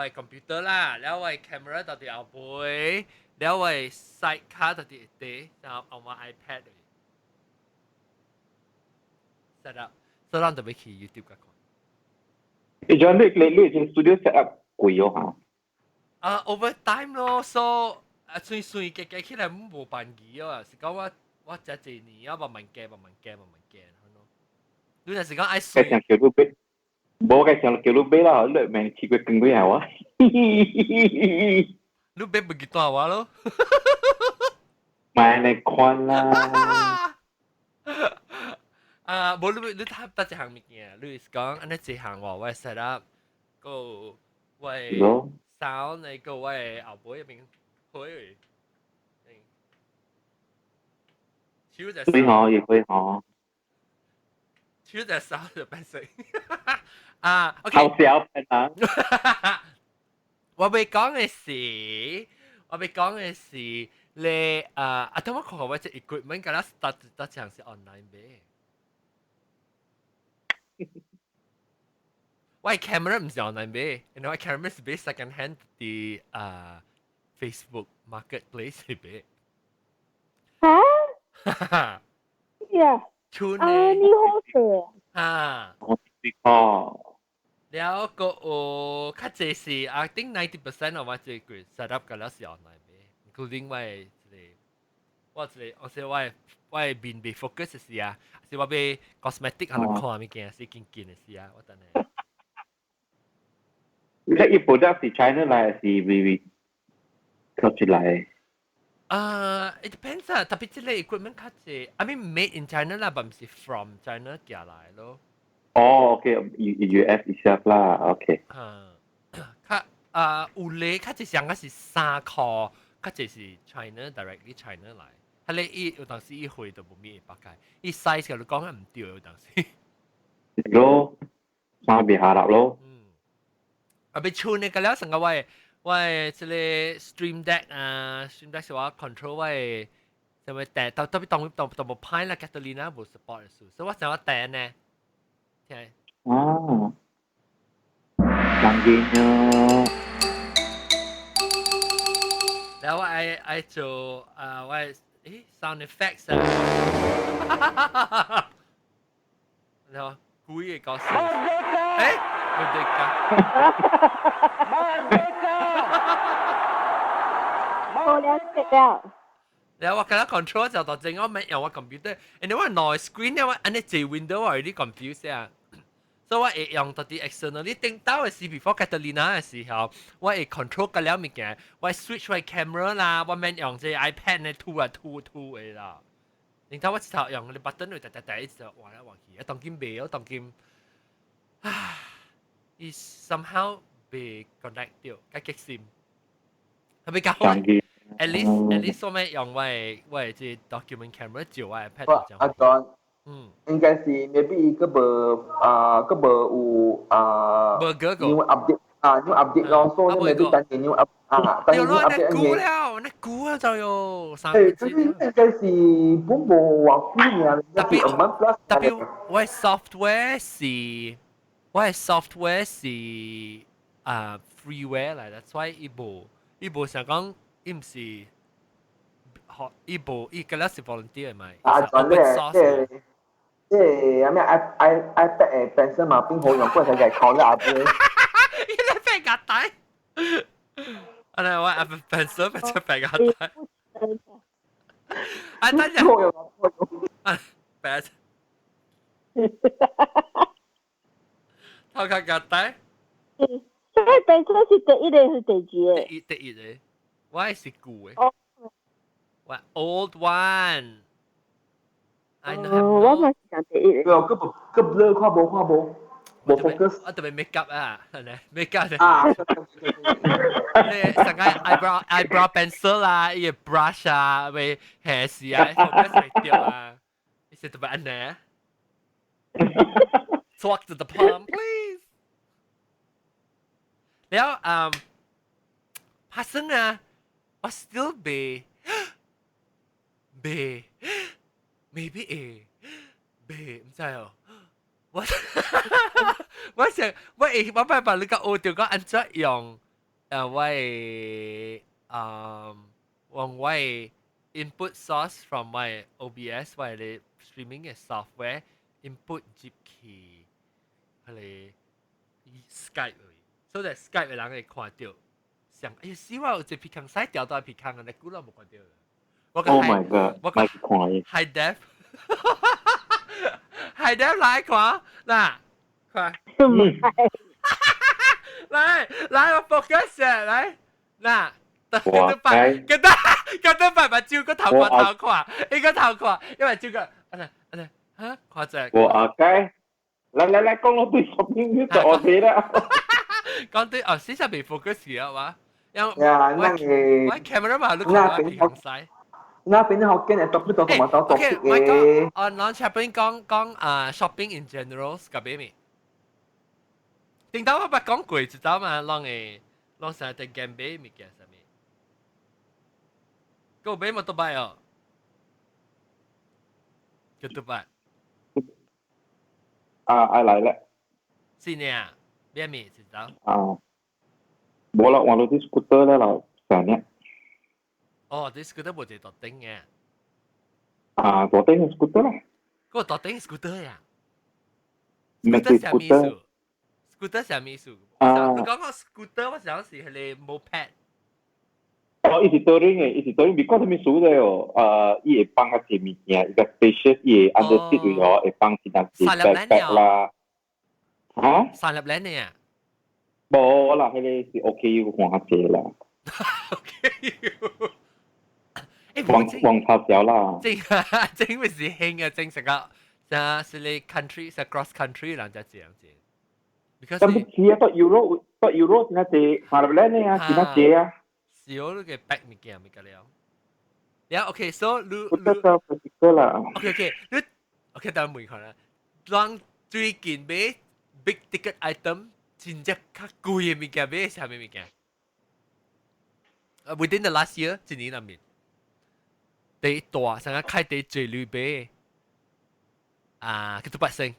嘅 computer 啦，然後我嘅 camera 到佇後背，然後我嘅 sidecar 到佇底，然後用我 iPad 嚟 set up，所以咱就欲去 YouTube 個看。你將你這 studio set up 貴哦嚇？啊，over time 咯，so 啊，算算計計起來無便宜啊，是講我食一年啊，慢慢加，慢慢加，慢慢加，咯。你若是講愛算，想叫你買，無該想叫你買啦，你免去過更幾下我。你買不記得我咯？買來看啦。啊，無你睇得一項物件，你是講按呢一項我 set up 個我 sound 那個我後背入邊開。手就對吼，也可以吼。手就手就變成啊，OK。好小啊！我欲講嘅是，我欲講嘅是，你啊啊，等我看看我這 equipment，敢若 start 得像是 online 買。我 camera 唔是 online 買，然後我 camera 是買 second hand 佇啊 Facebook Marketplace 買。嚇？呀！啊，你好勢啊！哦。了個有較濟是，I think 90% of 我這個 set up 個了是 online 買，including 我的這個，我這個，我說我的面未 focus 時啊，是我買 cosmetic 可能看物件是緊緊的時啊，我等下。你伊 product 是 China 來還是 V V 出來？啊，it depends 啊，特別這個 equipment 較濟，I mean made in China 啦，但毋是 from China 寄來咯。哦，OK，U U S itself 啦，OK。啊，較啊有咧，較濟上個是3箍，較濟是 China directly China 來。佢咧伊有當時伊貨都無咩百解，伊 size 佢講得毋對，有當時。咯，三別下落咯。嗯。啊，欲剩的個了，成個我這個 Stream Deck 啊，Stream Deck 是我 control 我的什麼訂，特特別當當當無歹啦，Catalina 無 support 的數，所以我想要訂呢。聽。哦。當然咯。然後我愛愛做啊，我誒 sound effects 啊。然後故意搞笑。誒，唔對㗎。我了解了。然後我跟他 control 就到正我咪用我 computer，然後我內 screen 咧我按呢這 window 我有啲 confuse 啊。所以我會用到啲 externally 頂到嘅時，before Catalina 嘅時候，我會 control 個了物件，我 switch 我 camera 啦，我免用這 iPad 咧吐啊吐吐的啦。然後我一頭用個 button 就逐逐一直換來換去，啊當今袂，我當今，唉，伊 somehow 被 connect 掉，較激心。係咪較好？At least 我咪用我的這 document camera 照我 iPad。阿 John，應該是 maybe 個無啊個無有啊，無個個 new update 啊 new update 咯，所以 maybe 等下 new up 啊，等下 new update 久了，那久啊就有三個字。應該是本無偌久爾，特別特別我的 software 是啊 freeware 來的，所以伊無想講伊毋是學伊無伊個了是 volunteer 嘛。啊，就咧，即係有咩 i i iPad 誒 pencil 嘛，邊好用，不過就係靠咧阿妹。伊咧變個大，啊！你我 Apple Pencil 變成變個大。啊，等陣。啊，白。頭殼個大。所以 pencil 是第一個是第二個？第一個，我係是舊的。我 old one。哦，我嘛是講第一個。對，個個 blur 看無看無。無 focus。我特別 make up 啊，係咪 make up？啊，你成個 eyebrow pencil 啊，伊個 brush 啊，會下時啊，focus 袂掉啊，你是特別按呢？Talk to the palm, please。了，發生啊，我 still 未未 maybe 會未毋知哦。我想我會我擺把你個學著講按怎用，我會用我的 input source from 我的 OBS 我的 streaming 嘅 software input 入去彼個 Skype，所以 Skype 嘅人會看著。想，哎，死我有一鼻孔使掉到鼻孔啊！你估都無看著。我 Oh my god！我講 high def。High def 來看，嗱，看。來來，我 focus 來，嗱。我該，個得個得擺把照個頭看頭看，一個頭看，因為照個，啊啊嚇，看者。我阿該，來來來，講落對 shopping 你就 OK 啦。講對哦，事實未 focus 啊嘛，因為呀，那個我 camera 嘛，你看我鼻孔使。那邊學見係特別多同埋多特別嘅。哦，嗱，shopping 講講啊，shopping in general 個邊咪？頂到我捌講過，知道嘛？攏會攏成日喺 game 買物件啥物？個買摩托擺哦，叫多擺。啊，愛來咧。是呢，咩物知道？啊，無啦，換到啲 scooter 咧啦，成日。哦，啲 scooter 無一個大頂嘅。啊，大頂嘅 scooter 啦。個大頂 scooter 呀？唔係 scooter 啥意思？scooter 啥意思？啊，你講個 scooter，我想是彼個 moped。哦，伊是 touring 嘅，伊是 touring，because 啥物事咧哦？伊會放較濟物件，伊個 spacious，伊會 under seat 位哦，會放一兩隻 backpack 啦。嚇？三粒零呢？無啦，彼個是 OK，換較濟啦。 OK。黃黃頭條啦。正正咪是興啊，正成個，就是你 country 是 cross country 人就這樣子。但係是啊，到 Euro 到 Euro 真係濟，三粒零呢啊，真係濟啊。少你個 bag 物件物件了。了 OK，so 你你得啦。 OK OK，你 OK 等問看啦。人最近買 big ticket item 真正較貴的物件買啥物物件？Within the last year 一年內面，第大成個開第最鐳買啊，叫做百姓。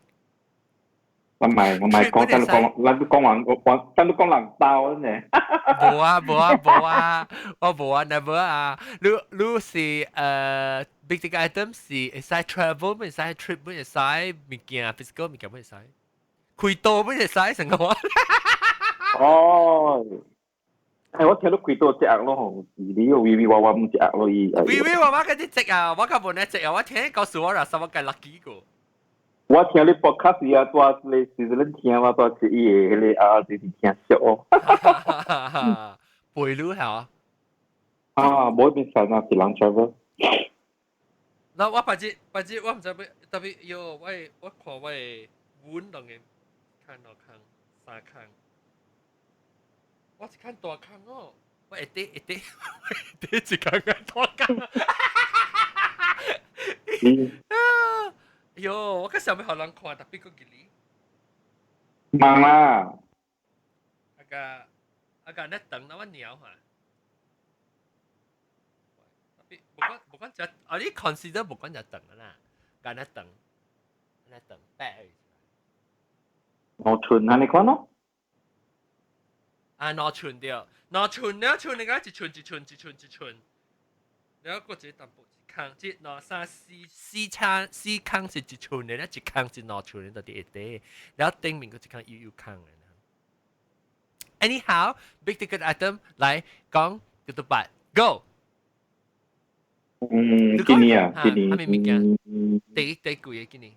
我唔係我唔係講真講，咱都講人講，咱都講人兜呢。無啊無啊無啊，我無啊，never 啊。你是big ticket item 是會使 travel，會使 trip，會使物件 physical 物件會使，開刀會使成個話。哦。誒，我聽到開刀隻咯吼，你又微微娃娃唔隻咯伊。微微娃娃嗰啲隻啊，我較無呢隻啊，我聽告訴我啦，什麼計 lucky 個。我聽你 podcast 啊，帶你是恁聽嘛，帶是伊個彼個啊，就是聽熟哦。背路係啊？啊，無變神啊，是人 travel。嗱，我別日別日我毋知欲特別喲，我看我的碗當嘅看兩空三空，我一看大空哦，我會滴會滴會滴一空個大空。嗯。喲，我較想欲予人看，特別閣記哩。忙啦。啊個啊個，你等那我鳥哈。特別無管無管只，啊你 consider 無管只長啦，干那長，那長白。 2寸按呢款咯。啊，2寸對，2寸了寸，你講1寸一寸一寸一寸，了閣一個淡薄一空，一兩三四四層四空是一寸的，了一空是2寸的，到底下底，了頂面閣一空幼幼空的。Anyhow, big ticket item 來講叫做八 go。嗯，今年啊，今年。啥物物件？第第貴的今年。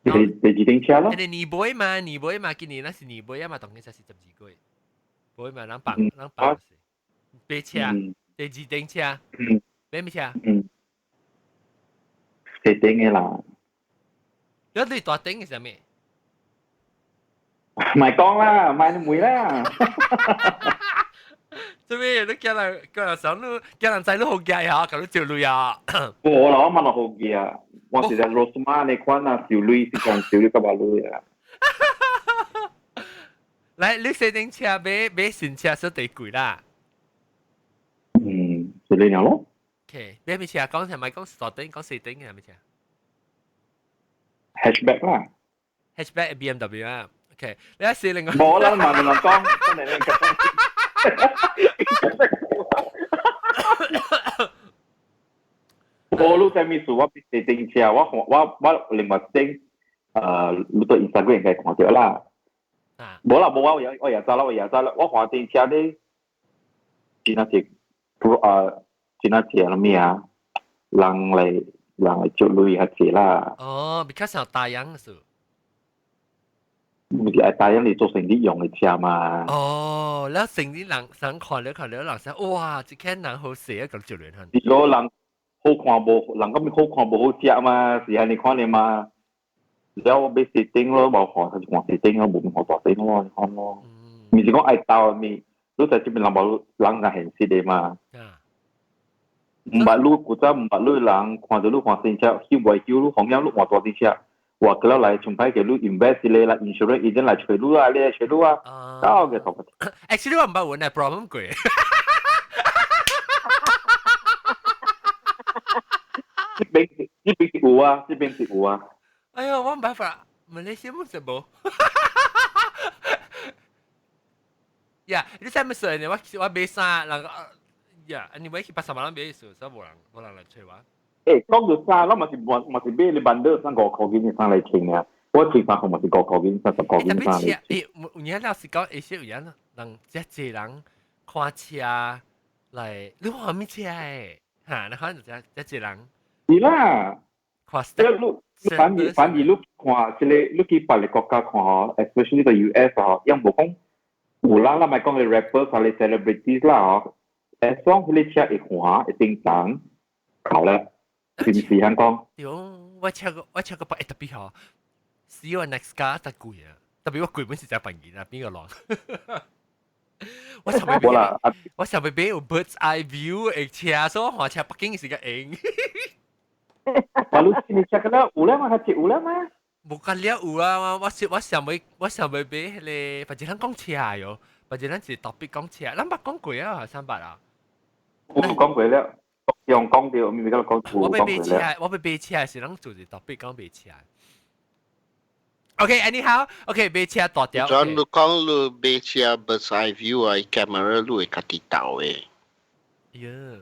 第第二頂車咯。你年尾嘛，年尾嘛，今年咱是年尾啊嘛，當然才是12個月。尾嘛，咱放咱放是買車，第二頂車，買咩車？嗯，細頂的啦。你對大頂是啥物？唔係講啦，買你妹啦。做咩？你叫人想你叫人仔都好驚嚇，咁你照女啊？我啦，我問落好驚啊！我是在 Rosmah 你款啊，小女是講小女個把女啊。來，你四頂車買新車是第貴啦？嗯，是你了咯。 OK，買咩車？講係咪講大頂？講細頂嘅係咩車？Hatchback 啦。 Hatchback BMW 啊。OK，你一試另外。冇啦，問問講，真係你講。我你知咩事？我四頂車，我另外頂，你對 Instagram 應該看到啦。冇啦，冇啊！我也知啦，我也知啦。我看電車咧，真係是，真係是咩啊？人來捉鐳較濟啦。哦，比較像大洋是。唔是愛大洋嚟做生意用的車嘛？哦，แล้วสิ่งที่人想看了看了人想，哇！這間人好勢啊，咁就亂很。如果人好看無，人咁好看無好食嘛，是按呢款的嘛。了我買四頂咯，無看就看四頂咯，無看大頂咯，你看咯。唔是講愛鬥咪，你在這邊人無人較現實的嘛。毋捌你古早毋捌你人看著你換新車，翕袂翕你紅樣你換大頂車，話過了來從歹個你 invest 咧啦，insurance 已經來揣你啊，你來揣你啊，搞個頭。 Actually 我毋捌問嘅 problem 過。這邊是有啊，這邊是有啊。哎呀，我冇辦法，馬來西亞冇無。呀，你知唔知呢？我買衫，人呀，anyway 去巴沙馬人買數，所以無人來揣我。講到衫，我嘛是嘛是買你辦到三5塊錢嘅衫來穿啊。我穿衫褲嘛是5塊錢，30塊錢衫來。有影老實講，會些有影人遮濟人看車來，你看啥物車的？哈，你看就遮遮濟人。是啦。看。反而你看這個，你去別個國家看吼，especially 個 US 吼，因無講有啦，咱咪講個 rapper 或者 celebrities 啦吼，as long 彼個車會換會叮當，好咧，是毋是按講？對，我車個別特別好，死我 next car 特貴啊，特別我貴本是真便宜啦，邊個人？我上尾買，我上尾買有 bird's eye view 的車，所以我換車北京是個用。我你車個了有了嗎？較有了嗎？無甲了有啊！我想欲買彼個，反正咱講車喲，反正咱是特別講車，咱捌講過啊，三百啊。有講過了，用講到，咪咪講講我欲買車，我欲買車是咱做是特別講買車。OK，anyhow，OK，買車大條。轉你講你買車 bird's eye view 啊，camera 你會家己鬥的。呀！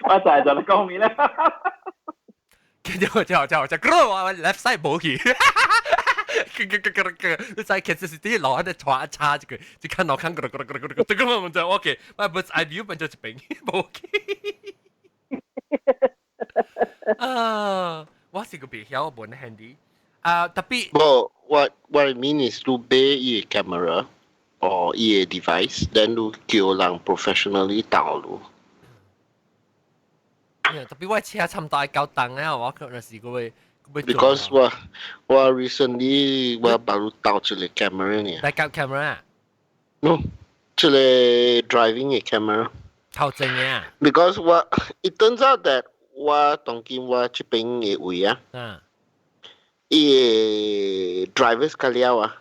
我就係講咩咧？跟住我就我 left side 冇去，你在其實是啲路喺度插插一個，就看腦看咕嚕咕嚕咕嚕咕嚕，這個我就 OK，我 bird's eye view 變咗一邊冇去。啊，我是個別曉本 handy 啊，特別。無，what I mean is 你買伊個 camera or 伊個 device，then 你叫人 professionally 導你。特別我車差唔多夠重啊，我可能是個會。 Because 我 recently 我把你導一個 camera 呢。 Backup camera？ No，這個 driving 的 camera。頭前的啊。 Because 我 it turns out that 我當今我這邊的位啊，伊個 drivers 較了啊，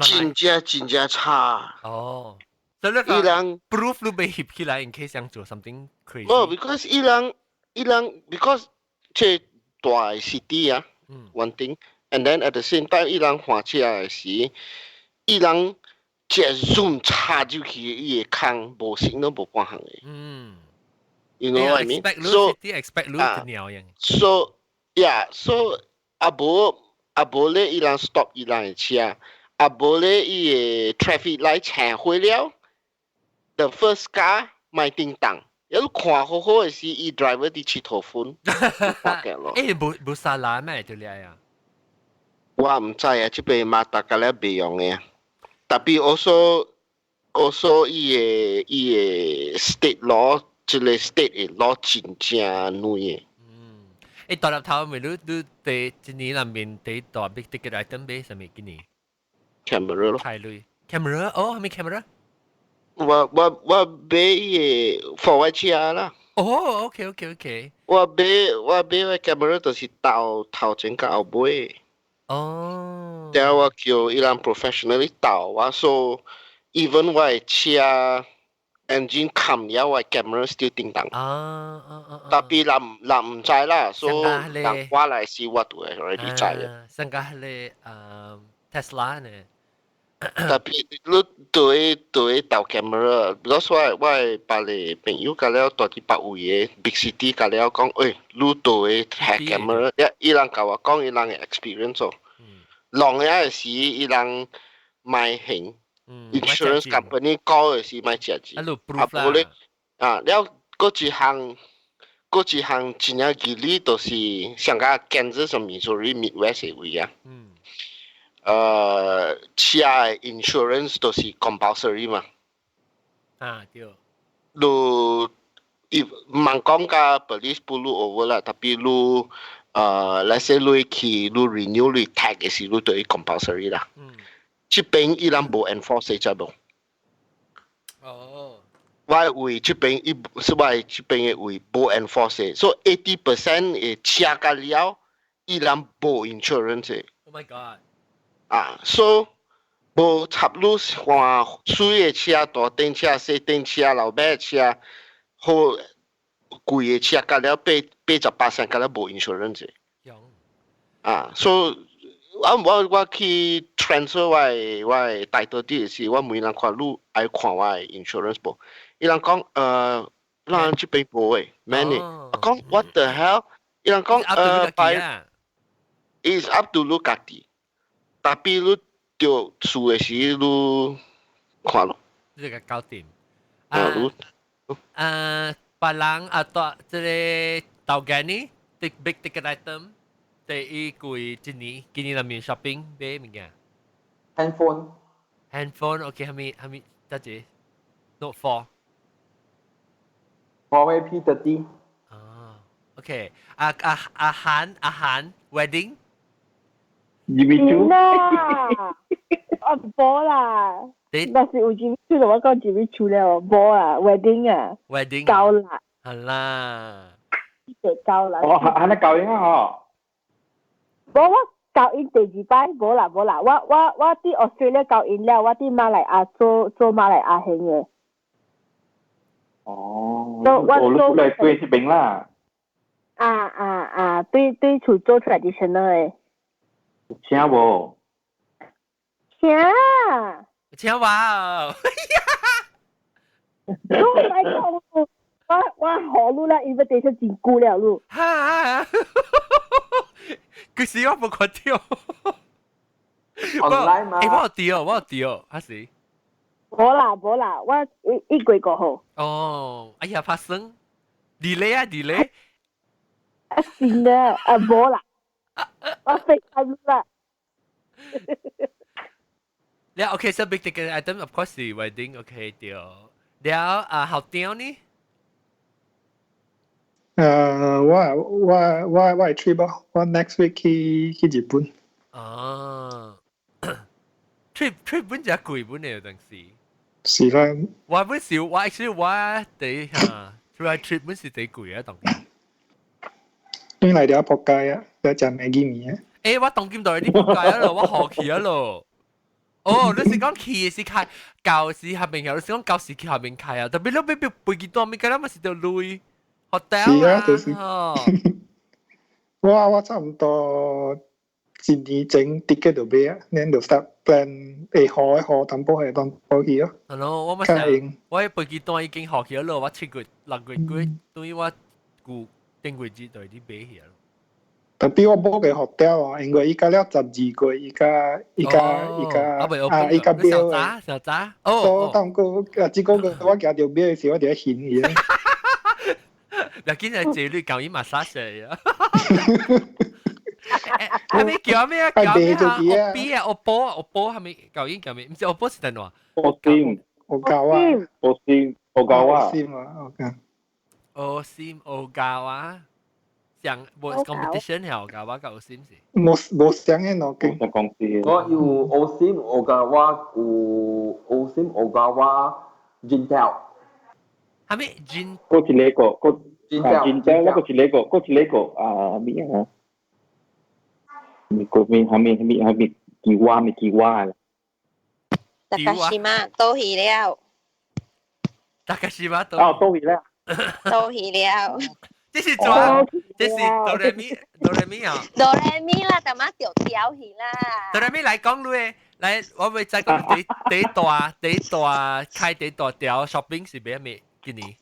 真正真正差。哦，所以伊人 proof 你被翕起來，in case 想做 something crazy。無，because 伊人 because 這大 city 啊，one thing，and then at the same time 伊人換車的時，伊人這 zoom 插入去伊個空無線都無半項的。You know what I mean? So expect 你鳥樣。 So yeah, so 啊無咧，伊人 stop 伊人的車，啊無咧伊個 traffic light 青火了，the first car 莫叮當，一路看好好的時，伊 driver 佇𨑨迌分。欸，無沙拉咩？對咧啊？我毋知啊，這邊馬達加了袂用的啊。特別 also 伊個 state law。這個 state 的 law 真正難的。嗯，大粒頭咪你你第一年內面第大 big ticket item 買啥物今年？ camera 咯。太累。camera 哦，係咪 camera？我買嘅 for 我車啦。哦，OK。我買個 camera 就是鬥頭前佮後尾。然後我叫伊人 professionally 鬥我，so even 我的車 engine 冚了，我 camera still 叮當。特別人人毋知啦，所以人我來時我就會 already 知嘅。上個係Tesla 呢？特別你對對鬥 camera，because 我別個朋友甲了住佇別位嘅 big city 甲了講，喂，你對 hack camera，伊人共我講伊人嘅 experience 哦。浪嘅時伊人莫還，insurance company 講嘅是莫食錢。啊，無咧，啊，了閣一項，閣一項真正義理，就是上個 Kansas Missouri Midwest 嘅位啊。車嘅 insurance 都是 compulsory 嘛。啊，對。你伊毋講甲 police pull over 啦，特別你let's say 你去你 renew 你 tag 嘅時，你對 compulsory 啦。這邊伊人無 enforce 知無？哦。我位這邊伊是我這邊嘅位無 enforce，所以 80% 嘅車甲了，伊人無 insurance。 Oh my god！啊，所以無插你換水的車、大電車、細電車、老馬車，好貴的車，甲了88%甲了無 insurance。啊，所以我去 transfer 我的 title deed 時，我問人看你愛看我的 insurance 無？伊人講咱這邊無的，免的。我講 what the hell？伊人講by is up to 你家己。特別你著事的時，你看咯。這個搞掂。啊，你別人啊，大這個頭家呢，big ticket item，第一季今年今年內面 shopping 買物件。 handphone。 handphone，OK，係咪係咪？得住？Note 4。華為 P30。哦，OK，啊啊阿韓阿韓 wedding。 Jimmy Choo 啦，啊無啦，若是有 Jimmy Choo 就我講 Jimmy Choo 了，無啦，wedding 啊，wedding 夠啦，係啦，夠啦。哦，係咪舊年啊？嗬，無我交𪜶第二擺，無啦無啦，我佇 Australia 交𪜶了，我佇馬來亞做做馬來亞行嘅。哦，我做來對這邊啦。啊啊啊！對對，厝做 traditional 嘅。請無？請。請我。你唔係講我好你啦，invitation 真久了你。哈！其實我無看到。 online 嘛？欸，我有掉，我有掉，還是？無啦無啦，我一一月5號。哦，哎呀，發生 delay 啊 delay。啊是啊，啊無啦，我 FaceTime 啦。了 OK，so big ticket item of course 是 wedding，OK 對。了啊，後雕呢？我會 trip 咯，我 next week 去日本。哦，trip trip 本就貴本嘅有陣時。是啦。我本是我 actually 我第嚇，出來 trip 本是第貴啊，當。你來了仆街啊！要食 Maggi 麵啊！欸，我當今就係啲仆街啊咯，我學去啊咯。哦，你是講去是開舊時下面有，你是講舊時去下面開啊？特別你別飛機單面，咁咪是條鐳 hotel 是啊，就是。我差唔多一年前 ticket 就買啊，咱就 start plan 會好的好，淡薄係淡薄去咯。係咯，我咪我飛機單已經學起咯，我7月6月幾，等於我舊頂月節就係啲買起咯。特別我 book 嘅 hotel 啊，因為伊家了12月，伊家伊家伊家啊，伊家表嘅。小早，哦。所以當個啊，這個月我行到買嘅時，我就喺嫌伊。若緊係這你講伊嘛啥事啊？係咪叫咩啊？叫咩啊？O B 啊，OPPO OPPO 係咪舊英叫咩？唔知 OPPO 是點話？我先，我教啊，我先，我教啊，先啊，我教。我先我教啊，上無 competition 係㗎，我甲 OSIM 是。無無相嘅兩間。公司。我有 OSIM，我甲我有 OSIM，我甲我 Gintell。係咪 Gin？嗰一個個 Gintell，我個一個，嗰一個啊咩啊？個咩係咩咩係咩記話咩記話啦？大家是嘛？都去了。大家是嘛？哦，都去了。都去了。這是做？這是哆來咪哆來咪啊？哆來咪啦，大媽掉掉去啦。哆來咪來講你，來我會再講第第大第大開第大條 shopping 是咩咩？今年？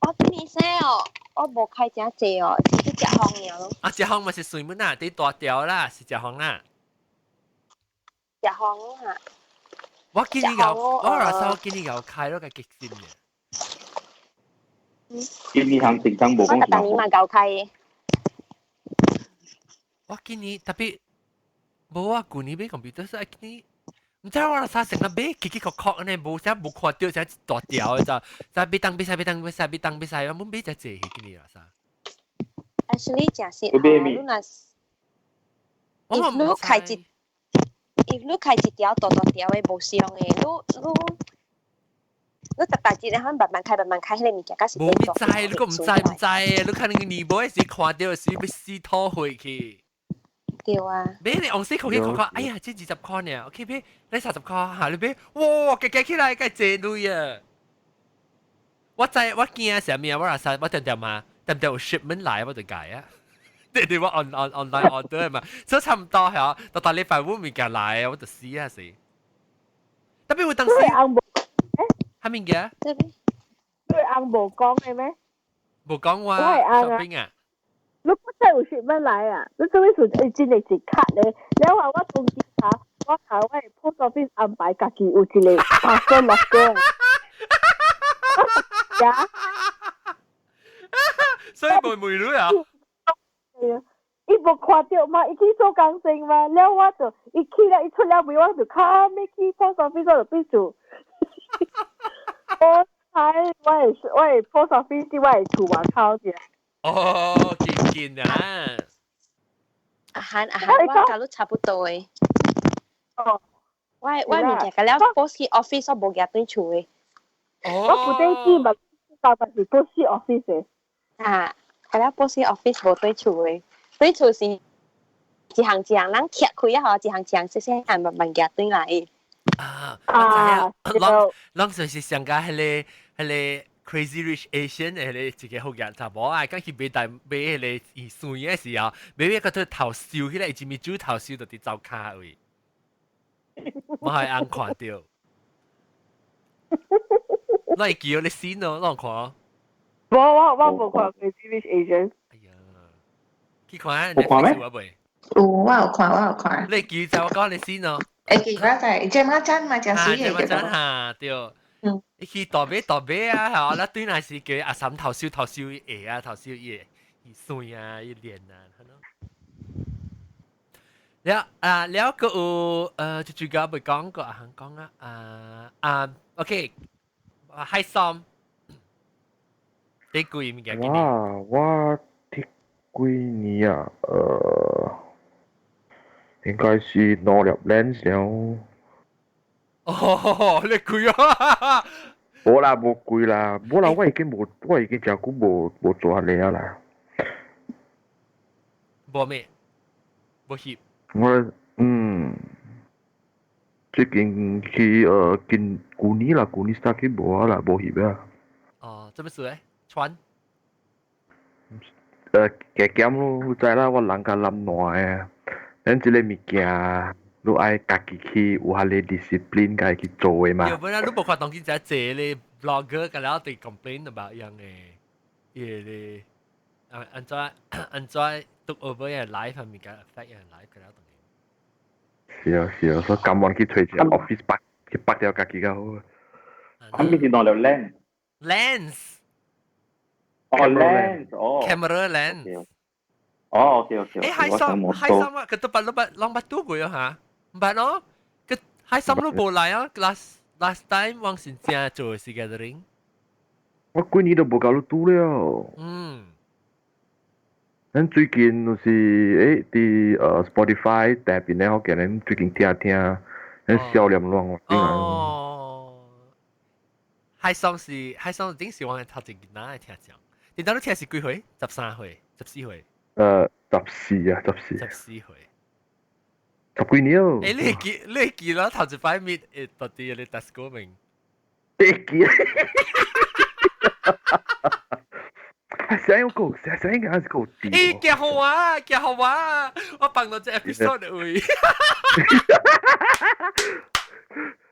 我今年說哦，我無開誠濟哦，是去食風爾咯。啊，食風嘛是水門啊，第大條啦，是食風啦。食風哈。我今年有，我話說我今年有開咗個激心嘅。今年行成功無講。我逐年嘛夠開。我今年特別無啊，舊年買 computer 是今年，毋知我啥成日買奇奇確確呢，無啥無看到啥大條的就，就買當買使買當買使買當買使，我冇買只濟今年啦啥。 Actually 真實，你若，if 你開一，if 你開一條大大條的無相的，你你。你逐逐日咧，慢慢開，慢慢開，彼个物件，敢是無你知，你閣毋知毋知，你可能年尾時看到時欲死吐血去。對啊。買你往死看去看看，哎呀，這20箍爾，OK 買，你30箍嚇你買，哇，加加起來該濟鐳啊！我知我驚啥物啊？我若使我定定嘛，定定有 shipment 來我就改啊。對對，我 online order 嘛，所以差唔多係到大禮拜五物件來，我就死啊死。特別有當時。係咪嘅？你翁無講嘅咩？無講話 shopping 啊？你不知有 shipment 來啊？你做咩事？真係一卡咧？你話我當機查，我查我 post office 安排家己有一個 parcel locker。呀？所以袂問你啊？係啊，伊無看著嘛，伊去做工程嘛，了我就伊去了，伊出了門，我就較尾去 post office 我就變做。我喺我係我係 post office 啲我係厝外口嘅。哦，見見啊！阿韓阿韓，我佮你差不多的。哦。我我物件佮了 post 去 office 我無寄轉厝的。哦。我不對記嘛，大部是 post 去 office 的。啊，佮了 post 去 office 無轉厝的，轉厝是一項一項人拆開啊，吼，一項一項細細項慢慢寄轉來。啊，我知啊，攏攏就是上加彼个彼个 Crazy Rich Asian 的彼個一個福建查某啊，講去買大買彼個魚生的時候，買買個頭燒起來，一物煮頭燒就佇灶跤位，我係翁看著。你會記得你先咯，你有看？無，我我無看 Crazy Rich Asian。哎呀，去看有看咩？有，我有看，我有看。你記就我講你先咯。會記我知，這馬真嘛真水嘅。這馬真嚇對。嗯。伊去大買大買啊，嚇！咱對那是叫阿嬸頭燒頭燒伊下啊，頭燒伊伊水啊，伊臉啊，係咯。了啊，了個有就最近未講過啊，講啊啊啊，OK，海參，你貴物件？哇，我這幾年啊，應該是兩粒 lens 了。哦，你貴啊！無啦，無貴啦，無啦，我已經無，我已經誠久無無做按呢啊啦。無咩？無翕。我嗯，最近去近舊年啦，舊年 start 去無啊啦，無翕啊。哦，做咩事咧？穿？加減咯，你知啦，我人較懶惰的，咱這個物件，你愛家己去有遐個 discipline 家己去做的嘛。有本來你無看當今只濟咧 blogger 佮了佇 complain about 樣的，伊個啊按怎按怎 took over 個 life 物件 affect 個 life 佮了當是啊是啊，所以甘願去揣一個 office 拔去拔掉家己較好。咁咪是兩粒 lens。 lens。哦 lens 哦。 camera lens。哦，OK OK。誒，海參海參啊，佢都捌攏捌攏捌拄過啊嚇，毋捌咯？佢海參都無來啊，last last time 我是正做是 gathering。我幾年都無共你拄了。嗯。咱最近就是佇Spotify 特別咧，我見咱最近聽聽，咱少年亂哦。海桑是海桑，頂時我係頭一囡仔聽講。你當你聽是幾歲？13歲、14歲？14啊，十四。 14歲。十幾年哦。欸，你會記啦？頭一擺面會到底你 Tesco 名？會記。想有個，想想應該是夠啲。欸，幾好啊，幾好啊！我放到這 episode 位。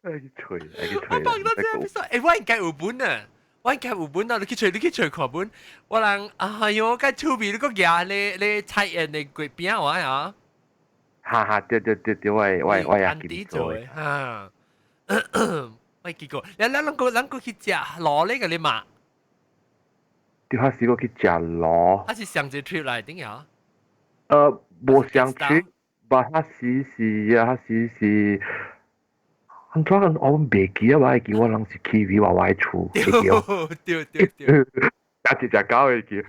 愛去吹，愛去吹。我放到這 episode，欸，我應該有本啊，我應該有本啊！你去吹，你去吹看本。我人，哎喲，該趣味，你閣舉咧咧菜園的月餅我啊。哈哈，對對對對，我也記做的。哈，我記過，你咱個去食螺咧個你嘛？對，我試過去食螺。它是上一 trip 來頂呀？無上 trip，但它是是啊，它是是。安怎我袂記啊？我會記我人是去佇我我厝，對對對對，食一隻狗會記。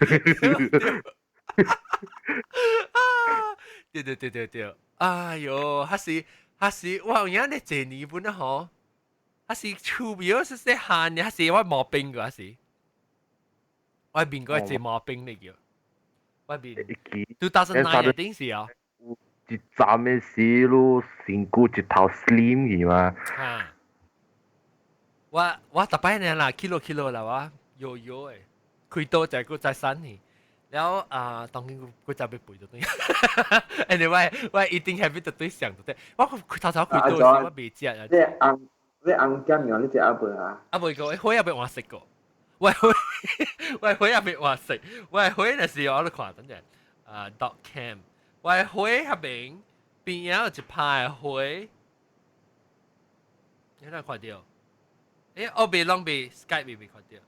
對對對對對，哎喲，還是我有影咧這年本啊吼，還是厝邊是細漢的，還是我毛病個還是，我面過這毛病嚟叫，我面2009頂時啊。一站的時，你身軀一頭 slim 去嘛？啊！我逐擺呢啦，去落去落啦，我搖搖的，開刀就閣再瘦去，然後啊，當然閣再欲肥就對。Anyway，我一定係欲對上就對。我頭頭開刀時我袂食啊。你紅你紅減苗，你食啊無啊？啊未過，火也欲換色過。我火我火也欲換色，我火若是我咧看等陣啊，dot cam。我的花彼邊邊仔有一排花，你哪看著？欸，我未攏未 Skype 未看著。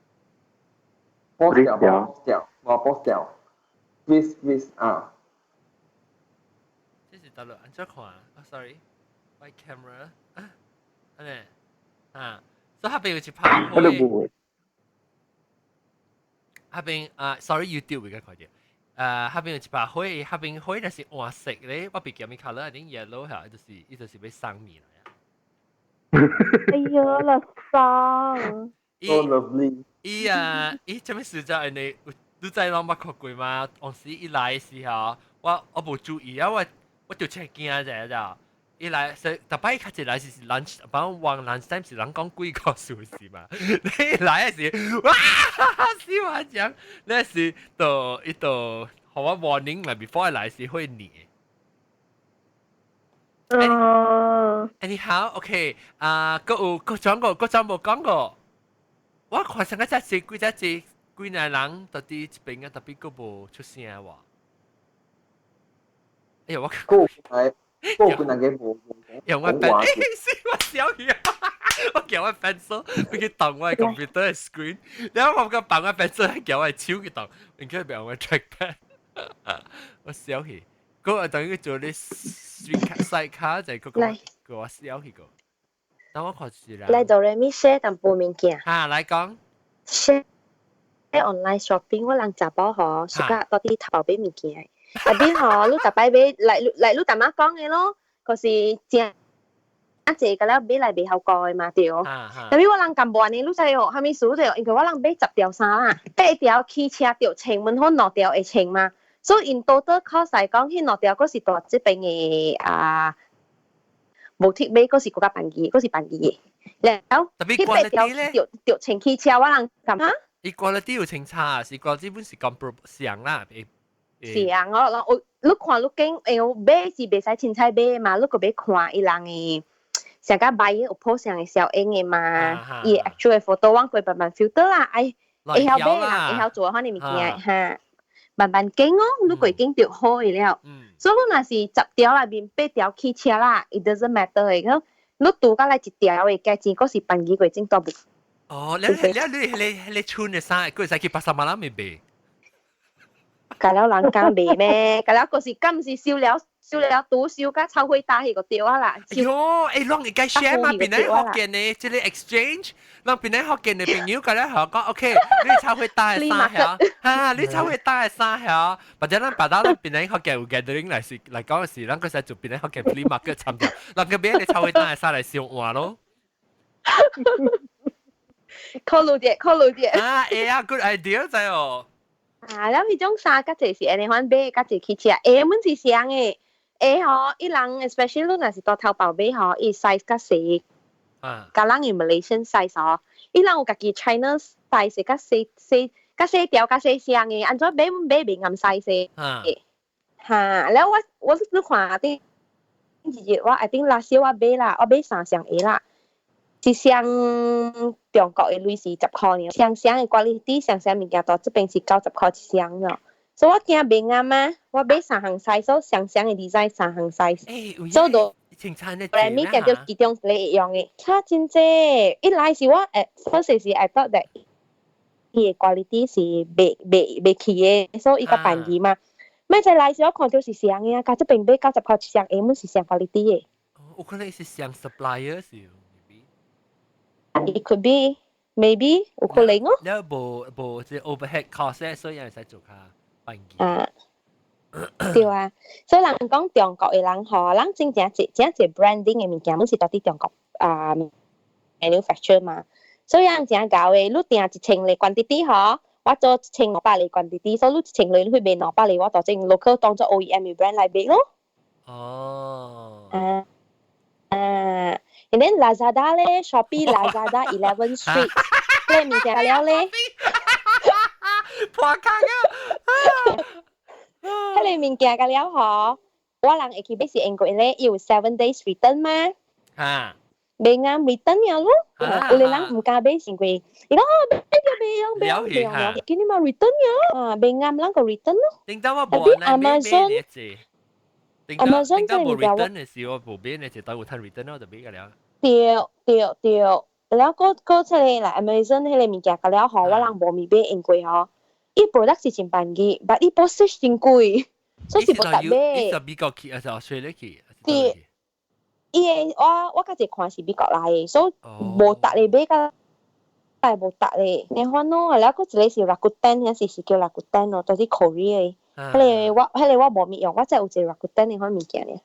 post 掉，post 掉，我 post 掉。With with 啊。這是佗落按怎看？啊，sorry，我 camera 啊，按呢啊，所以彼邊有一排花。彼邊啊，sorry YouTube 未看著。彼邊有一排花，彼邊花就是黃色咧，我袂記啥物 colour，一定 yellow 嚇，就是伊就是欲送物來啊。哎呀，垃圾！So lovely。伊啊，伊啥物事就按呢？你知攏捌看過嗎？當時伊來的時候，我無注意啊，我就真驚者咋？伊來是逐擺較濟來是 lunch，反正往 lunch time 是人講鬼故事是嘛？你來的時，哇！死我講，那時就伊就予我 warning 嘛，before 來時會你。哦。 Anyhow, OK，啊，閣有閣講過，閣怎無講過？我看上個只隻幾隻隻幾若人佇這邊啊，特別閣無出聲喎。哎呀，我閣係閣有幾個無用我 pen，欸，是我小去啊！我叫我 pencil，我去動我 computer screen，然後我個放我 pencil 叫我手去動，應該變我 trackpad。我小去，嗰個等於做啲 street 卡就係嗰個個我小去個。等我看住啦。來做咧，咪 share 淡薄物件。啊，來講。 share online shopping，我人查某吼，暑假到底淘寶買物件。啊邊吼，你逐擺買來來，你逐媽講的咯，可是正啊濟個了買來袂曉過的嘛對。特別我人甘願的，你知哦，啥物事對？因為我人買10條衫啦，8條汽車著穿，阮好2條會穿嘛。所以 in total cost 來講，彼兩條閣是蹛這邊的啊，無鐵買閣是閣較便宜，閣是便宜的。了，彼8條著穿汽車，我人感哈？伊 quality 有清差，是 quality 本是講上啦。是啊，我你看你揀，因為買是袂使凊彩買嘛，你閣欲看伊人的，上較買有 post 上的小影的嘛，伊 actual photo 我過慢慢 filter 啦，愛會曉買啦，會曉做款的物件哈，慢慢揀哦，你過揀著好的了。所以你若是10條內面8條汽車啦，it doesn't matter 的，咁你拄到來一條的價錢，閣是便宜過正大部。哦，你穿的衫，閣會使去 pasar malam 買？甲了人敢賣咩？甲了閣是敢是收了燒了賭燒甲臭火打彼個對啊啦。哎喲，欸，攏會該 share 嘛？邊個福建的這個 exchange，咱邊個福建的朋友共你學講，OK，你臭火打的衫曉，哈，你臭火打的衫曉，或者咱別到咱邊個福建有 gathering 來是來講的是，咱閣使做邊個福建 flea market 參加，咱個邊個臭火打的衫來相換咯。考慮者，考慮者。啊，會啊，good idea 知哦。啊，了彼種衫較濟是按呢款買，較濟去食。鞋阮是雙的，鞋吼，伊人 especially 你若是到淘寶買吼，伊 size 較細。佮咱的 Malaysian size 吼，伊人有家己 China size 較細細較細條較細雙的，按怎買買袂𠹌 size。哈，了我我是看頂一日我 I think last year 我買啦，我買三雙鞋啦。一雙中國的鐳是10箍爾，雙雙的 quality 雙雙物件到這邊是90箍一雙咯。所以我驚袂𠹌啊，我買三項 size，所以雙雙的 design 三項 size。所以就清餐的來物件就其中一個會用的，差真濟。一來是我誒，first 是 I thought that 伊的 quality 是袂袂袂去的，所以伊較便宜嘛。咩再來是我看到是雙的啊，佮這邊買90箍一雙，下滿是雙 quality 的。有可能是雙 supplier 是。 It could be, maybe 有可能哦。你無無這 overhead cost，所以會使做較便宜。啊，對啊，所以人講中國的人吼，人真正濟真濟 branding 的物件，攏是佇中國啊 manufacture 嘛。所以人真𠢕的，你訂1000個 quantity 吼，我做1500個 quantity，所以你1000個你去賣200個，我就整 local 當做 OEM brand 來賣咯。哦。啊啊。And then Lazada 咧，Shopee、Lazada、Eleven Street，呢物件了咧。破空啊！彼个物件個了吼，我人會去買是英國咧，伊有 7 days return 嘛？啊。袂𠹌 return 了咯，有的人毋敢買是因為伊講哦買就袂用，袂用袂用，見你嘛 return 了，啊袂𠹌咱個 return 咯。頂到我無愛買買 Amazon 這個物件我 return 的時候無買的就當有趁 return 我就買個了。對對對，了閣閣出來啦，Amazon 彼個物件個了吼，我人無物買因為吼，伊 product 是真便宜，但伊 postage 真貴，所以是無得買。伊是美國去還是 Australia 去？對，伊個我我較濟看是美國來的，所以無逐个買甲，係無逐個。你看咯，了閣一個是 Rakuten，遐是是叫 Rakuten 咯，都是 Korea 的。彼個我彼個我無物用，我才有一個 Rakuten 的款物件咧。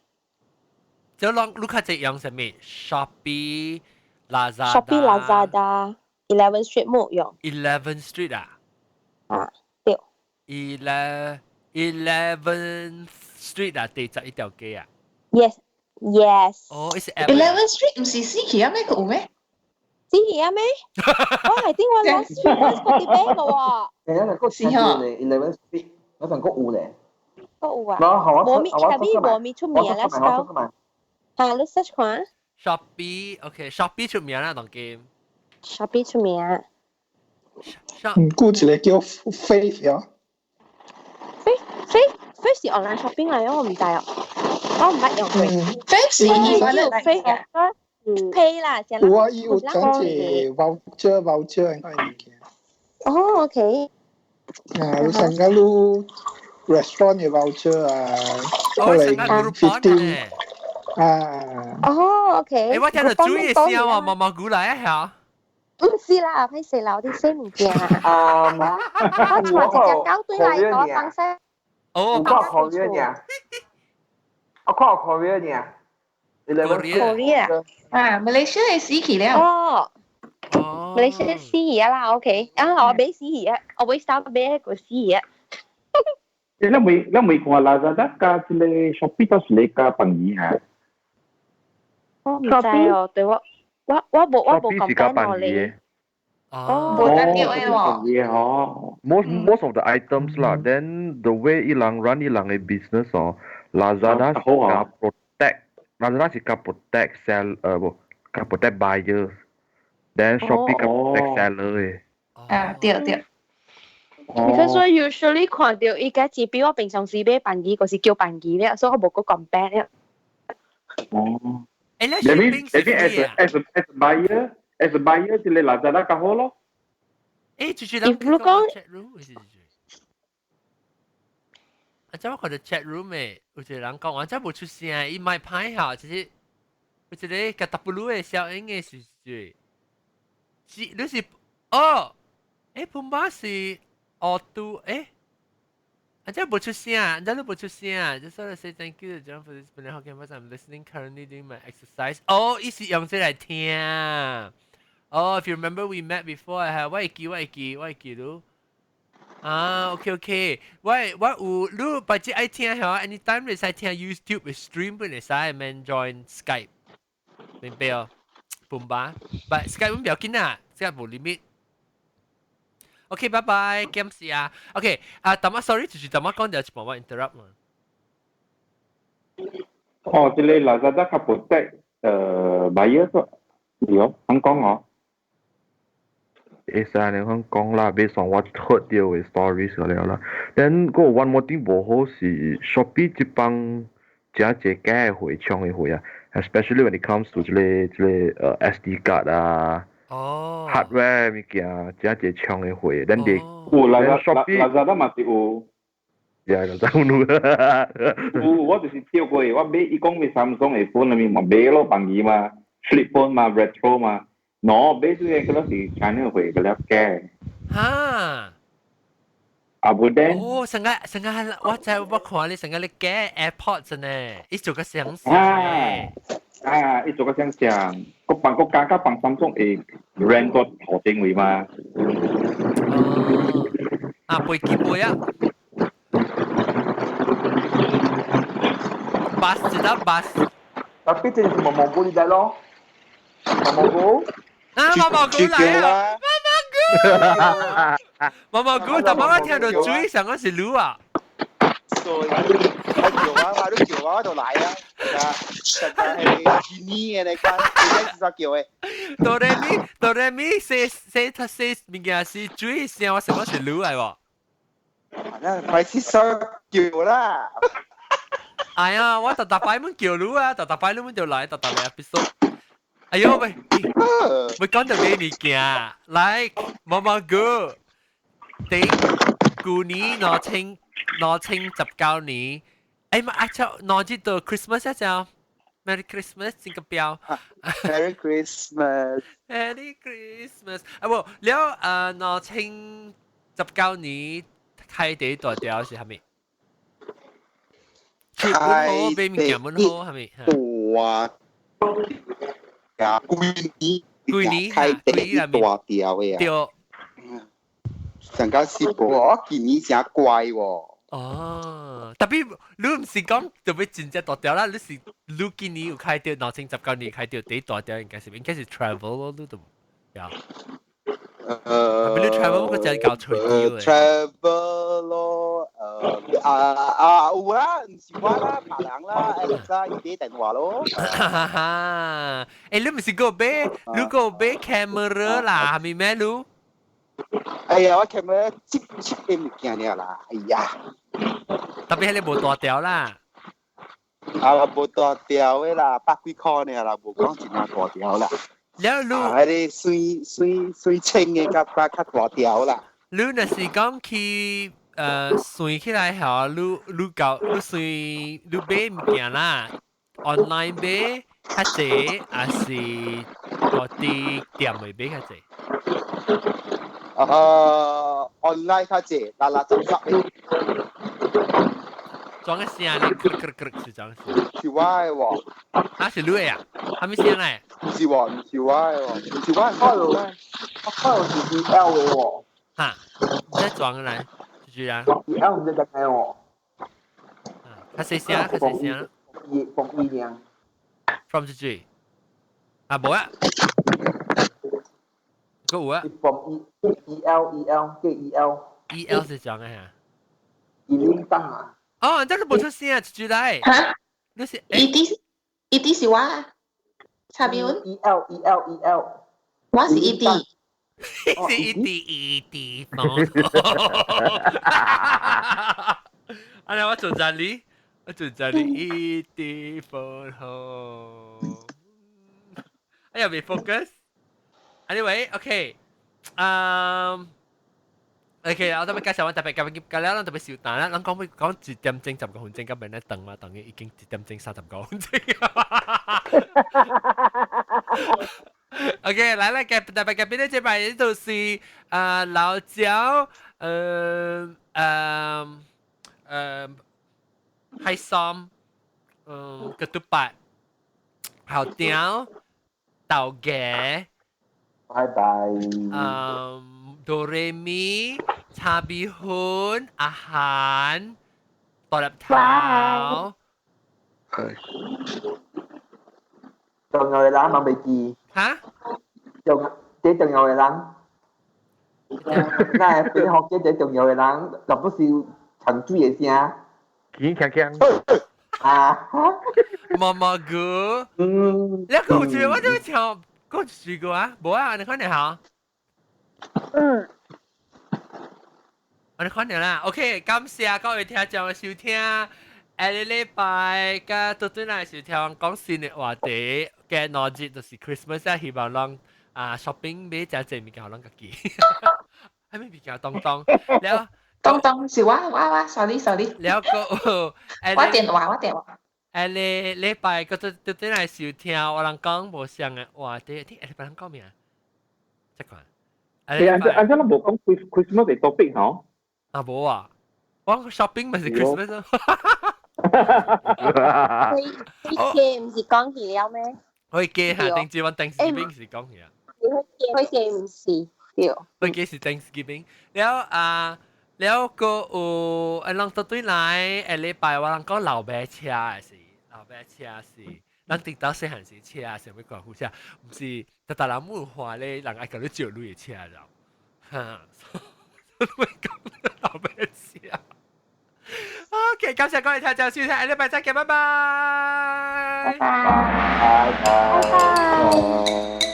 就攏你較濟用啥物？Shopee、Lazada。 Shopee、Lazada、Eleven Street 冇用。 Eleven Street 啊？啊，對。 Eleven Street 啊，第11條街啊。 Yes。哦，是 Eleven Street 毋是死去啊咩？閣有咩？死去啊咩？我係聽我 last street 我閣佇買個喎。誒，那個是吼，Eleven Street 嗰陣閣有咧。閣有啊。無咪，特別無咪出名啦，是嚇，你 search 看。 Shopee，OK，Shopee 出名啦，當今。 Shopee 出名。嗯，估一個叫 Fave 啊。 Fave Fave Fave 是 online shopping 嚟，我毋知哦。我毋捌用過。 Fave 是伊 Fave Pay 啦，有啊，伊有講一 voucher voucher 嗰個物件。哦，OK。啊，有成個你 restaurant 嘅 voucher 啊，可能 15 啊。哦，OK。誒，我聽到煮嘅聲喎，毛毛菇來一下。唔是啦，歹勢啦，我啲寫物件。啊，我帶一隻狗對來我放生。哦，我看 Korea 呢，我看 Korea 呢。 Korea 啊，Malaysia 係死去了。哦。Malaysia 死去啊啦，OK。啊，我買死去啊，我買衫買個死去啊。你未看 Lazada 佮這個 Shopee 都是你較便宜嚇？我毋知哦，對我我我無我無講便宜。哦，無得掉的喎。哦，most of the items 啦，then the way 伊人 run 伊人的 business 哦，Lazada 是較 protect，Lazada 是較 protect sell 無，較 protect buyers，then Shopee 較 protect seller 的。啊，對對。 Because 我 usually 看到伊個錢比我平常時買便宜，就是叫便宜咧，所以我無閣 compare 咧。哦。誒，你你 as a buyer 這個 Lazada 較好咯。誒，就是如果啊，這我看到 chat room 誒，有一個人講，我這無出聲，伊賣歹下，就是有一個甲 W 的小英的是誰？是你是哦？誒，潘巴是哦都誒？啊，這無出聲，這都無出聲。Just want to say thank you to John for this Penang Hokkien voice. I'm listening currently doing my exercise. 哦，伊是用這來聽。哦，if you remember we met before，係我會記，我會記，我會記咯。啊，OK OK，我我有你白只愛聽嚇，anytime 你使聽 YouTube stream 本會使免 join Skype，明白哦？半吧，but Skype 唔要緊啊，Skype 無 limit。OK，拜拜，感謝啊。OK，啊，淡仔 sorry，就是淡仔講就一半我 interrupt 嘛。哦，這個 Lazada 較 protect buyer 個，對，香港哦。會使按呢款講啦，別算我出掉的 stories 了啦。Then 個 one more thing 無好是 Shopee 這幫真濟假的貨、搶的貨啊，especially when it comes to 這個SD card 啊。哦。 hardware 物件，真濟搶的貨，咱哋有 Lazada Lazada 嘛是有。呀，Lazada 有。有，我就是跳過，我買伊講買 Samsung 的 phone 裡面嘛買咯，便宜嘛，flip phone 嘛，retro 嘛。喏，買這個嗰是 China 貨，嗰了假。哈。啊，無得。哦，成個成個我知我看你成個你假 AirPods 呢，伊做個相像。啊啊，伊做個相像，個幫個加加幫 Samsung 會 brand 個頭前位嘛。哦。啊，飛機杯啊。巴士知道巴士。 Tapi 這是毛毛菇你知咯？毛毛菇。啊，毛毛菇來啊！毛毛菇，毛毛菇，但我聽到水上嗰是滷啊。對，我叫啊，我都叫啊，我就來啊。啊，實在係見呢嘅你看，你睇是啥叫嘅？哆來咪，哆來咪，寫寫他寫物件是水聲，我想講是滷來喎。啊，快是啥叫啦？哎呀，我特特擺滿叫滷啊，特特擺滷滿就來，特特來 episode。哎呦喂，喂講到咩物件？來，毛毛菇，第舊年2019年，哎嘛，啊就兩日到 Christmas 啊就，Merry Christmas 這個表，Merry Christmas，Merry Christmas，啊無了2019年開第大條是蝦米？開好，買物件本好係咪？大。啊，舊年舊年開第一大條的啊，對，上個是我今年誠乖喎。哦，特別你毋是講特別真正大條啦，你是你今年有開到2019年開到第一大條，應該是 travel 咯，你都呀。特別你 travel 個真夠隨意嘅。 travel 咯，啊啊有啦，毋是我啦，別人啦，Alex 啦，伊買電話咯。哈哈，欸，你毋是閣買，你閣買 camera 啦，係咪咩你？哎呀，我 camera 接接嘅物件了啦，哎呀。特別係你無大條啦。啊，無大條的啦，百幾箍爾啦，無講真正大條啦。了你，啊，彼個水水水清的較較較大條啦。你若是講去算起來吼，你你到你算你買物件啦，online 買較濟，還是佇店內買較濟？online 較濟，拉拉雜雜的。裝個聲咧，咯咯咯是裝聲。是我的喎。啊，是你的啊？啥物聲來？毋是喎，毋是我的喎，毋是我的。我看到是 E L 的喎。哈，你裝來，就是啊。 E L 毋知怎個喎。較細聲，較細聲。 E 馮 E 爾。 From 這句。啊，無啊。閣有啊。 From E E L E L 叫 E L。 E L 是裝的哈。伊領當啊。哦，這都無出聲，一句來。哈？你是伊啲伊啲是我，查表。 E L E L E L。我是 E D。是 E D E D。啊！我做這裡，我做這裡 E D phone home。哎呀，未 focus。Anyway，OK，嗯， OK，我特別介紹我特別特別介了，特別少單啦。咱講講1點鐘10個分鐘，咁免咧等嘛，等於已經1點鐘30個分鐘。OK，來來，嘅特別嘅邊呢？這擺就是老椒，海參，個嘟八，好雕，豆芽，拜拜。哆來咪，茶米粉，阿韓，大粒頭。係。重要的人嘛未記。哈？重最重要的人，那邊學者最重要的人，若不是長水的聲。鏗鏗鏗。啊！毛毛菇。嗯。你講住我都唱，講住個啊，無啊，你看你好。嗯。我哋看到啦，OK，感謝各位聽眾嘅收聽。下個禮拜嘅倒轉來收聽講新嘅話題嘅內節就是 Christmas 啊，希望攏啊 shopping 買真濟物件，攏家己，係咪比較當當？了，當當是我，sorry sorry。了個，我電話我電話。下個禮拜個倒倒轉來收聽，我人講無相嘅話題，聽下禮拜人講咩啊？這款。你按按照咱無講 Christmas 嘅 topic 吼？啊無啊，我 shopping 咪是 Christmas 咯。你你唔是講起了咩？可以記下，定住我 Thanksgiving 是講起啊。佢記唔是對。佢記是 Thanksgiving，了啊，了個有啊，人對來下禮拜我人講老爸車的是，老爸車是，咱直到細漢時車啥物關乎車，毋是，逐逐人文化咧，人愛共你借鐳的車了，哈，所以講老爸車。OK，感謝各位聽眾收聽，下禮拜再見，拜拜。拜拜。拜拜。